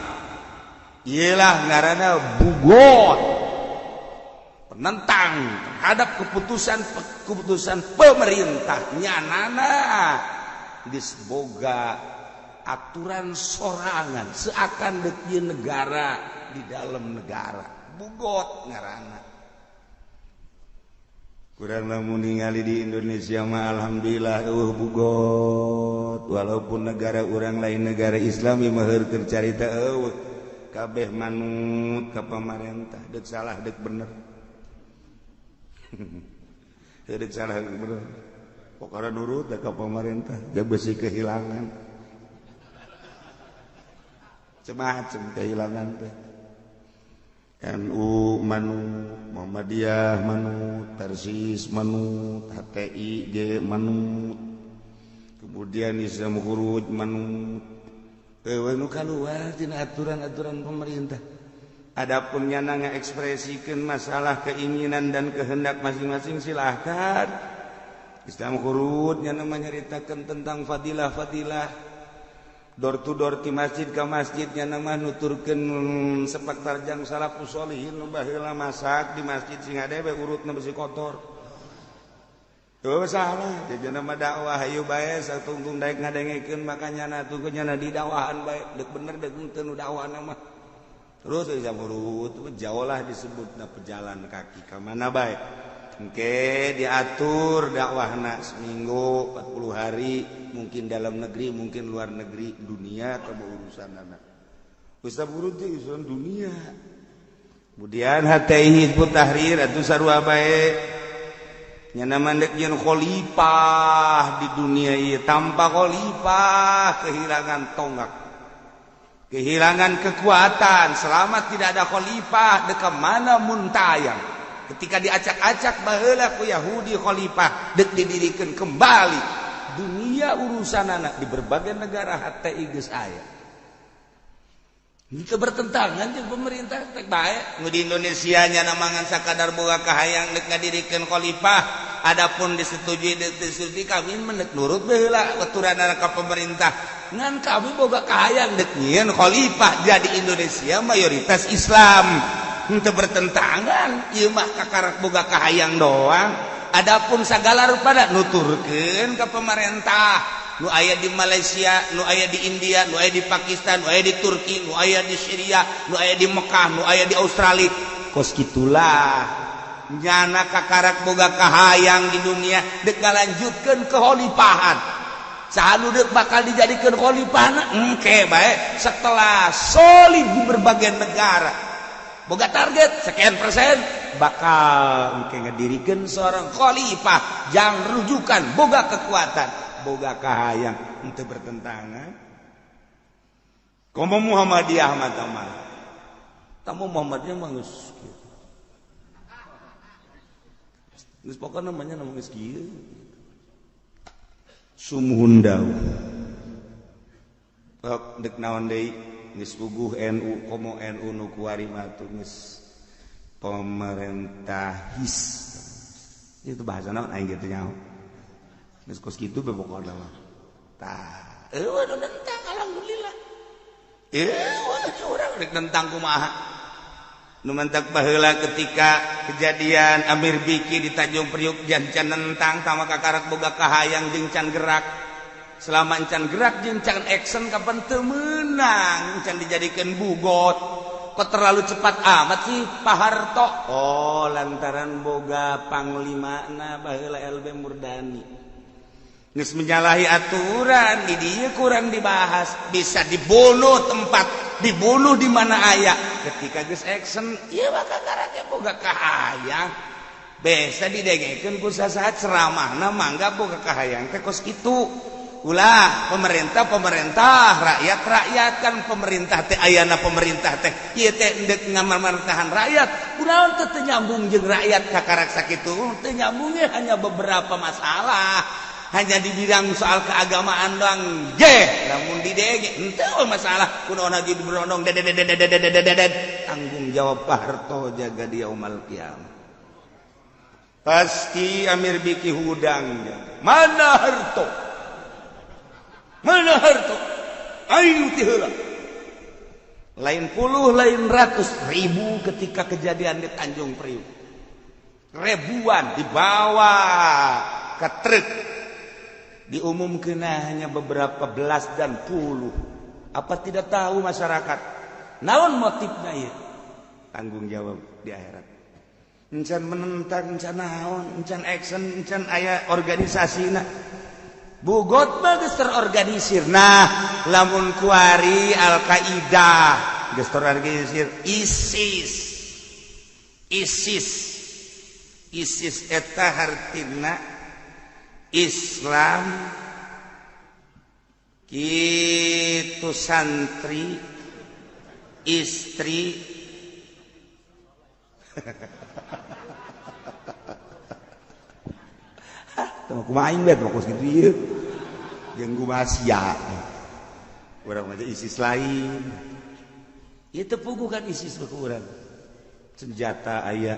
Iyalah ngaranna bugot, penentang terhadap keputusan pemerintah. Nyanana geus boga aturan sorangan seakan deuk negara di dalam negara. Bugot ngaranna. Kurang lamun ningali di Indonesia mah alhamdulillah eueuh bugot. Walaupun negara urang lain negara Islam ieu mah heur carita eueuh. Kabeh manut ka pamarentah, deuk salah deuk bener. Deuk salah deuk bener. Pokokna nurut ka pamarentah, da besi kehilangan. Macem-macem kehilangan teh. NU manut, Muhammadiyah manut, Persis manut, HTI G manut. Kemudian Islam Khuruj manut. Nu kaluar tina aturan-aturan pemerintah. Adapun nyana ngaekspresikeun masalah keinginan dan kehendak masing-masing silahkan. Islam Khuruj nyana menyeritakan tentang fadilah-fadilah. Door to door ti masjid ka masjid nyana mah nuturkeun sepak terjang salafus sholihin nu baheula masak di masjid sing hade we urutna besi kotor. Tuh salah, jadi nama dakwah hayu bae satungtung daek ngadengekeun maka nyana tunggu nyana di dakwahan bae deuk bener deuk henteu nu dakwahna mah. Terus bisa urut jauh lah disebutna pejalan kaki ka mana bae. Engke diatur dakwahna seminggu 40 hari, mungkin dalam negeri, mungkin luar negeri, dunia atau urusan anak. Ustaz urut teh urusan dunia. Kemudian HTI Hizbut Tahrir atuh sarua bae. Nyana mandek jeung khalifah di dunia ieu, tanpa khalifah kehilangan tonggak, kehilangan kekuatan. Selama tidak ada khalifah dek mana muntayang. Ketika diacak-acak baheula ku Yahudi khalifah dek didirikan kembali dunia urusan anak di berbagai negara HTI geus aya. Itu bertentangan jeung pemerintah tek bae. Nu di Indonesia nyana mangan sakadar boga kahayang dek ngadirikeun khalifah, adapun disetujui disetujui kami mendek nurut baheula aturan ka pemerintah. Ngan kami boga kahayang dek nyieun khalifah jadi Indonesia mayoritas Islam. Henteu bertentangan, ieu mah kakarak boga kahayang doang. Adapun sagala rupana nuturkeun ka pemerintah. Nu aya di Malaysia, nu aya di India, nu aya di Pakistan, nu aya di Turki, nu aya di Syria, nu aya di Mekah, nu aya di Australia. Kos kitulah nyana kakarak boga kahayang di dunia dek ngalanjutkeun kekhalifahan. Saha nu deuk bakal dijadikeun khalifahna? Engke bae setelah solid di berbagai negara. Boga target sekian persen bakal engke ngadirikeun seorang khalifah jang rujukan boga kekuatan, boga kahayang henteu bertentangan. Komo Muhammadiyah mah mah. Tamu Muhammadiyah mah geus kieu. Geus pokona namanya nama geus kieu. Sumuhun dau. Tok deuk naon deui geus puguh NU komo NU nu kuari mah tuh geus pemerintahis. Itu bahasa naon aing kitu nyaho. Geus kos kitu be pokona mah. Tah, eueuh nu nentang alhamdulillah. Eueuh urang rek nentang kumaha. Nu mantak baheula ketika kejadian Amir Biki di Tanjung Priuk jancan nentang sama kakarak boga kahayang jeung can gerak. Selama encan gerak jeung can action kapan teu meunang, can dijadikeun bugot. Kok terlalu cepat amat sih Pak Harto? Oh, lantaran boga panglimana baheula LB Murdani. Geus menyalahi aturan, di dieu kurang dibahas, bisa dibunuh tempat, dibunuh di mana aya. Ketika geus action, ieu mah kakara boga kahayang. Biasa didengekeun ku sasaha ceramahna mangga boga kahayang teh kos kitu. Ulah pemerintah pemerintah, rakyat rakyat kan pemerintah teh ayana pemerintah teh ieu teh endek ngamarmartahan rakyat. Kunaon teh teu nyambung jeung rakyat kakarak sakitu? Teu nyambungnya hanya beberapa masalah. Hanya di bidang soal keagamaan doang je lamun didege henteu masalah kunaon lagi diberondong dedededededededet tanggung jawab Pak Harto jaga dia umal kiamat pasti Amir Biki hudang mana Harto mana Harto aing ti heula lain puluh lain ratus ribu ketika kejadian di Tanjung Priuk ribuan dibawa ke truk diumumkan hanya beberapa belas dan puluh. Apa tidak tahu masyarakat? Naon motifnya ya? Tanggung jawab di akhirat. Encan menentang, encan naon, encan action, encan aya organisasina. Bugot mah geus terorganisir. Nah, lamun kuari Al-Qaeda geus terorganisir, ISIS. ISIS. ISIS eta hartina Islam kitu santri istri teu kumaha aing bae fokus kitu ieu jeung kumaha sia urang mah ISIS lain ieu teu puguh kan ISIS mah ku urang senjata aya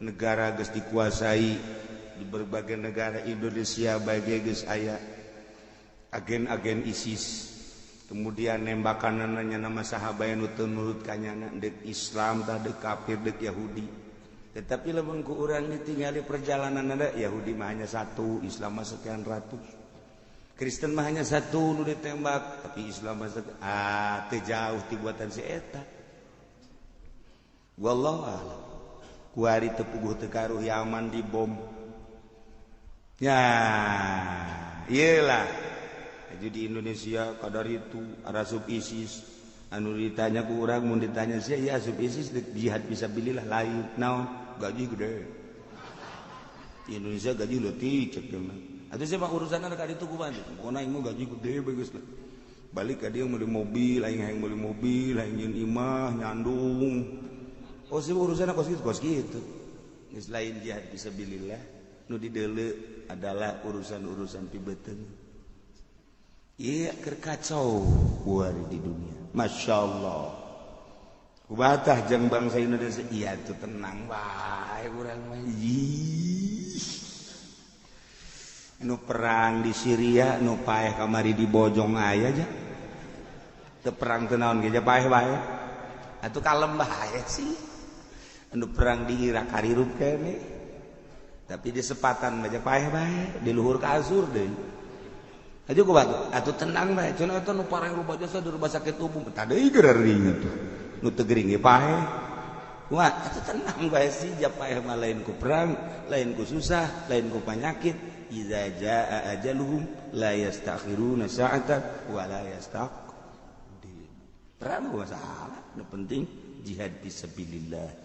negara geus dikuasai di berbagai negara Indonesia bagai geus aya agen-agen ISIS kemudian nembakanannya nama sahabat nu teu nurut ka nyana deuk Islam tah deuk kafir deuk Yahudi tetapi lamun ku urang ditinggali perjalanan ada Yahudi mah hanya satu Islam mah sekian ratus Kristen mah hanya satu nu ditembak tapi Islam mah teu jauh ti buatan si eta wallahu a'lam kuari teu puguh teu karuh Yaman dibom. Ya, iyalah. Jadi di Indonesia kadar itu asup ISIS. Anu ditanya ku urang mun ditanya sia ya asup ISIS jihad fisabilillah lain. Naon? Gaji gede. Di Indonesia gaji leutik cek mah. Atuh sia mah urusanna ka ditu kumaha? Pokona aing mah gaji gede bagus lah. Balik ka dieu meuli mobil, aing hayang meuli mobil, aing nyieun imah, nyandung. Oh sia urusanna kos kitu, kos kitu. Geus lain jihad fisabilillah. Nu dideuleu adalah urusan-urusan pibeteung. Ieu keur kacau kuari di dunia. Masya Allah. Kubatah jeung bangsa Indonesia iya tuh tenang bae urang mah. Nu perang di Syria nu paeh kamari di Bojong aya aja. Teu perang teu naon ge paeh bae. Atuh kalem bae sih. Nu perang di Irak harirup keneh. Tapi di sepatan baca paeh bae di luhur kasur deui. Aju ku batu, atuh tenang bae. Cenah eta nu pareh loba jasa di rumah sakit umum. Tah deui gering atuh. Nu teu gering ge paeh. Kumaha atuh tenang bae sih ja paeh mah lain ku perang, lain ku susah, lain ku panyakit. Iza jaa ajaluhum la yastakhiruna sa'atan wa la yastaqdimun. Perang mah masalah, nu penting jihad fisabilillah.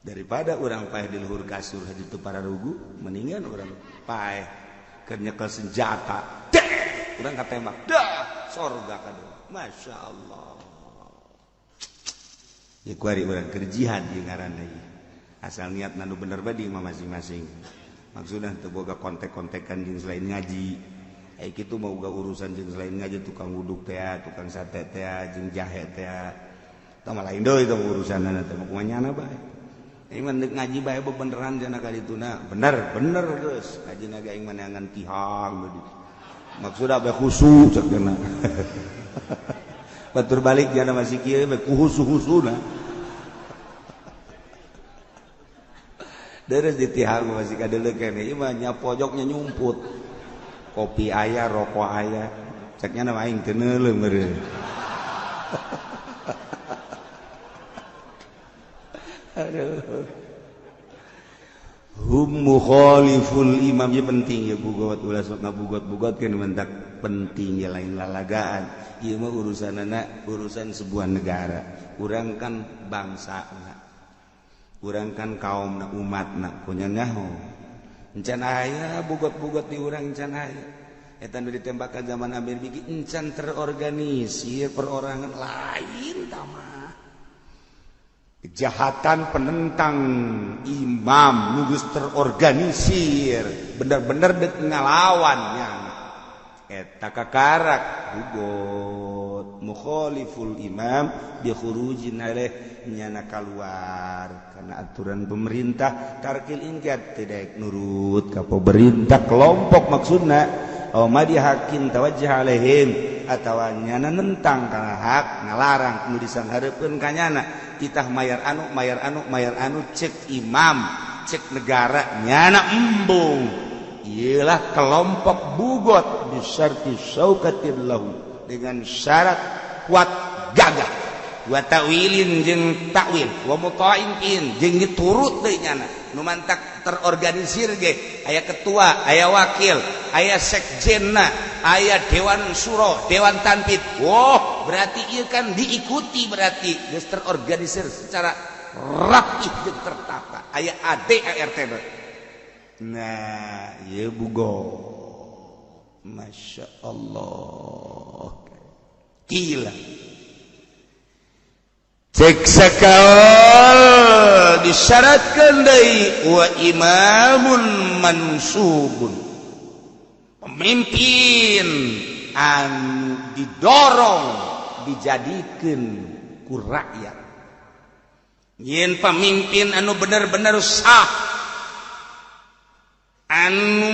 Daripada orang paeh di luhur kasur haji teu pararugu mendingan orang paeh keur nyekel senjata deh urang katembak dah sorga kadeuh Masya Allah ya kuari urang keur jihad ieu ngaranna ieu asal niatna nu bener bae di imah masing-masing maksudna teu boga kontek-kontekan jeung selain ngaji ai kitu mah boga urusan jeung selain ngaji tukang wuduk teh tukang sate teh jeung jahe teh tah mah lain deui teh urusanna teh mah kumaha nyana bae. Aing mah ngaji bae bebeneran jana ka dituna. Bener, bener geus. Ngaji naga aing maneangan tihang Maksudna bae khusu cek jana. Batur balik jana masih kieu bae kuhusu-husuna. Deres di tihang masih kadeuleu keneh ieu mah nya pojoknya nyumput. Kopi aya, rokok aya. Ceknya nama aing teu neuleuh meureun. Aduh. Hum mukhaliful imam ya penting ya bugot ulah sok ngabugot-bugot kan mentak penting ya lain lalagaan. Ieu mah urusanana urusan sebuah negara. Urang kan bangsana. Urang kan kaumna umatna punya nyaho. Encan aya bugot-bugot di urang encan aya. Eta nu ditembakan zaman Amir Bigi encan terorganisir perorangan lain tama. Kejahatan penentang imam nu geus terorganisir bener-bener dek ngalawannya. Eta kakarak bugot mukhaliful imam bi khurujin alaih nyana kaluar karena aturan pemerintah tarkil ingkat tidak nurut ka pemerintah kelompok maksudna aw madihakin tawajjah alaihim atawa nyana nentang kana hak ngalarang nu disanghareupeun ka nyana titah mayar anu mayar anu mayar anu cek imam cek negara nyana embung. Ialah kelompok bugot bisyarti syaukatin lahu dengan syarat kuat gagah wa ta'wilin jeung takwil wa muta'in jeung diturut deui nyana nu mantak terorganisir ge aya ketua aya wakil aya sekjenna aya dewan suro dewan tanpid. Wah berarti ieu kan diikuti berarti geus terorganisir secara rapih jeung tertata aya ADART. Nah ieu bugo Masya Allah gila. Cek sakaol disyaratkan deui wa imamun mansubun pemimpin anu didorong dijadikeun ku rakyat. Yen pemimpin anu bener-bener sah anu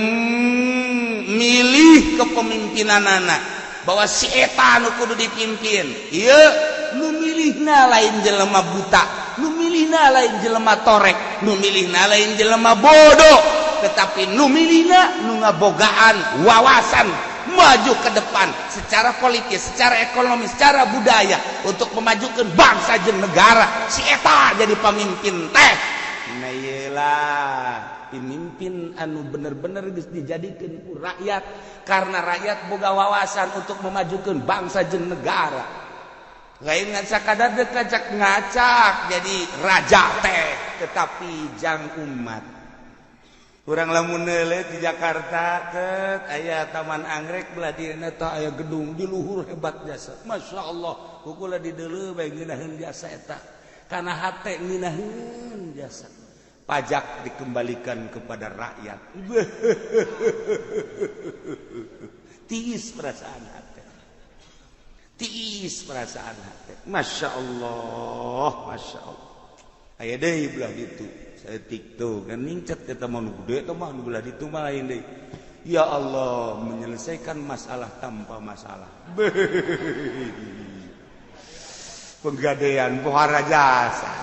milih kepemimpinanana bahwa si eta anu kudu dipimpin. Ieu nu milihna lain jelema buta, nu milihna lain jelema torek, nu milihna lain jelema bodoh, tetapi nu milihna nu ngabogaan wawasan maju ke depan secara politis, secara ekonomi, secara budaya untuk memajukan bangsa jeung negara. Si eta jadi pemimpin teh. Nah iyalah pemimpin anu bener-bener geus dijadikeun ku rakyat karena rakyat boga wawasan untuk memajukan bangsa jeung negara. Lain ngan sakadar dek ngacak jadi raja teh tetapi jang umat. Urang lamun neuleuh di Jakarta ket aya Taman Anggrek belah dieuna tah aya gedung di luhur hebat jasa. Masya Allah, kukula di deuleuh bae ngeunaheun jasa eta. Kana hate ngeunaheun jasa. Pajak dikembalikan kepada rakyat. Tiis perasaan hati. Tiis perasaan hati. Masya Allah, Masya Allah. Aya deui belah ditu. Saeutik tuh kan ningcat eta mah nu gede eta mah nu belah ditu mah lain deui. Ya Allah, menyelesaikan masalah tanpa masalah. Penggadean pohara jasa.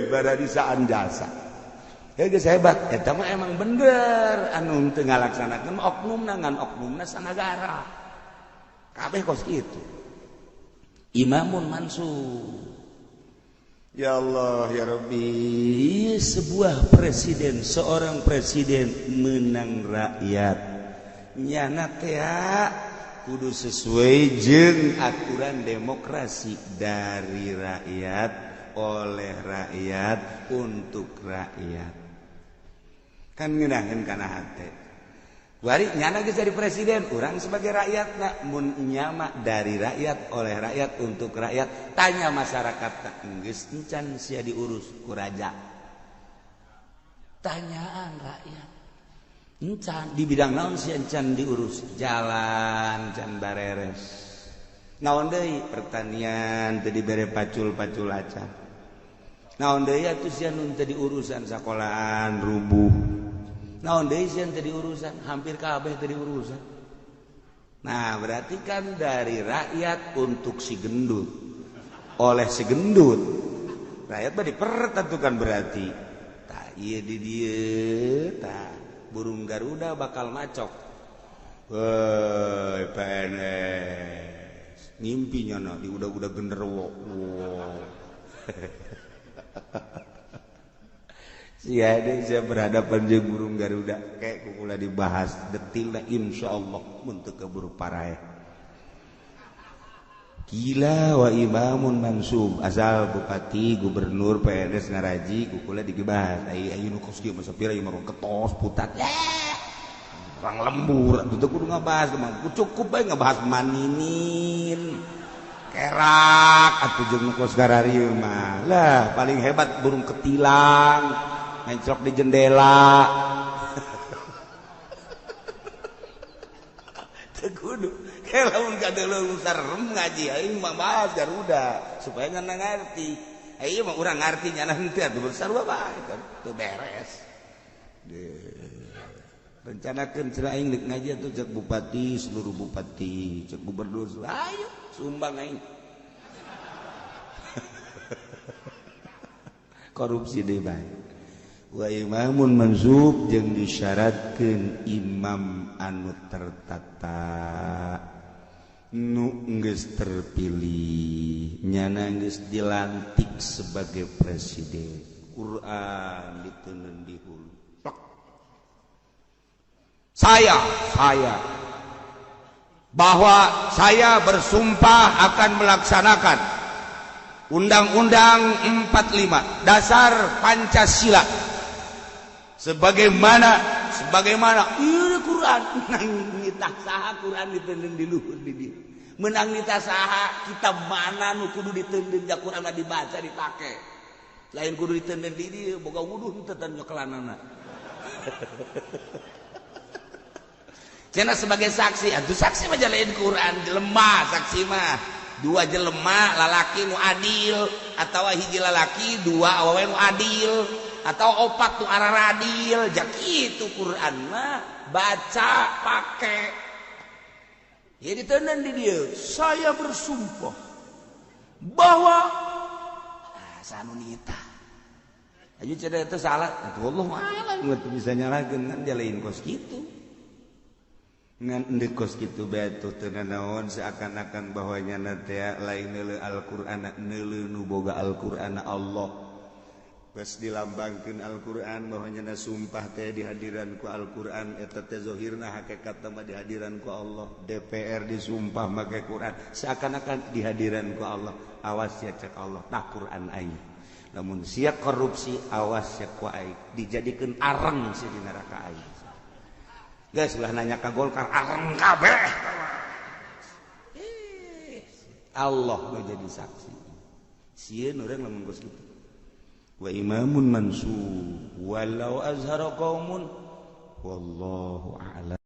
Baradisaan jasa. Ya geus hebat eta mah emang bener anu teu ngalaksanakeun oknumna ngan oknumna sanagara. Kabeh kos kitu. Imamun mansur. Ya Allah ya Rabbi, sebuah presiden, seorang presiden menang rakyat. Nyana teh kudu sesuai jeung aturan demokrasi dari rakyat, oleh rakyat, untuk rakyat. Kan ngeunaheun kana hate. Bari nyana geus jadi presiden, urang sebagai rakyatna mun nyama dari rakyat, oleh rakyat, untuk rakyat, tanya masyarakat geus encan sia diurus ku raja. Tanyaan rakyat. Encan di bidang naon sia encan diurus? Jalan can bareres. Naon deui pertanian teu dibere pacul-pacul acan. Naon deui atuh sia nu teu diurusan sakolahan rubuh. Naon deui sia teu diurusan, hampir kabeh teu diurusan. Nah, berarti kan dari rakyat untuk si gendut. Oleh si gendut. Rakyat mah dipertentukan berarti. Tah Ieu di dieu tah burung Garuda bakal macok. Woi PNS ngimpi nyana di udah-udah genderuwo. Wow. Sia deui sia berhadapan jeung burung Garuda kayak kukula dibahas detilna insyaallah mun teu keburu paraeh. Gila wa imamun mansub asal bupati gubernur PNS ngaraji kukula dibahas ai ayeuna nu kos kieu masa pira ieu mah ketos putat orang lembur atuh kudu ngabahas mah cukup bae ngabahas maninin kerak atuh jeung nu kos gararieu mah lah paling hebat burung ketilang menclok di jendela teu kudu lamun kadeuleu sarem ngaji aing mah bahas Garuda supaya ngana ngarti. Aing mah urang ngarti nyana henteu atuh sarua bae kan teu beres. Rencanakeun cenah aing deuk ngaji atuh cek bupati seluruh bupati, cek gubernur, ayo sumbang aing. Korupsi deui bae. Wa imamun mansub jeung disyaratkeun imam anu tertata nu geus terpilih nyana geus dilantik sebagai presiden. Quran diteundeun di hulu. Saya bahwa saya bersumpah akan melaksanakan Undang-Undang 45 Dasar Pancasila sebagaimana ieu Quran menang nitah saha Quran diteundeun di luhur di dieu menang nitah saha kitab mana nu kudu diteundeun da Quran mah dibaca dipake lain kudu diteundeun di dieu boga wuduh teu teu nyekelanana cenah sebagai saksi atuh saksi mah jalain Quran jelema saksi mah dua jelema lalaki nu adil atawa hiji lalaki dua awewe nu adil atau opat nu araradil jak kitu Quran mah baca pake ya diteundeun di dieu saya bersumpah bahwa sanunita aja cenah itu salah atuh Allah alam teu bisa nyalahkeun kan jalain kos kitu ngan endek kos kitu bae tuh teu nanaon seakan-akan bahwa nyana teh lain neuleu Al-Qur'an neuleu nu boga Al-Qur'an Allah bas dilambangkeun Al-Qur'an bahwa nyana sumpah teh dihadiran ku Al-Qur'an eta teh zahirna hakikatna mah dihadiran ku Allah. DPR disumpah make Qur'an seakan-akan dihadiran ku Allah. Awas sia cek Allah tah Qur'an aing lamun sia korupsi awas sia ku aing dijadikeun areng sia di neraka aing. Guys, ulah nanya ka Golkar areng kabeh. Allah nu jadi saksi. Sieun urang lamun geus kitu. Wa imamun mansub walau azhara qaumun wallahu a'lam.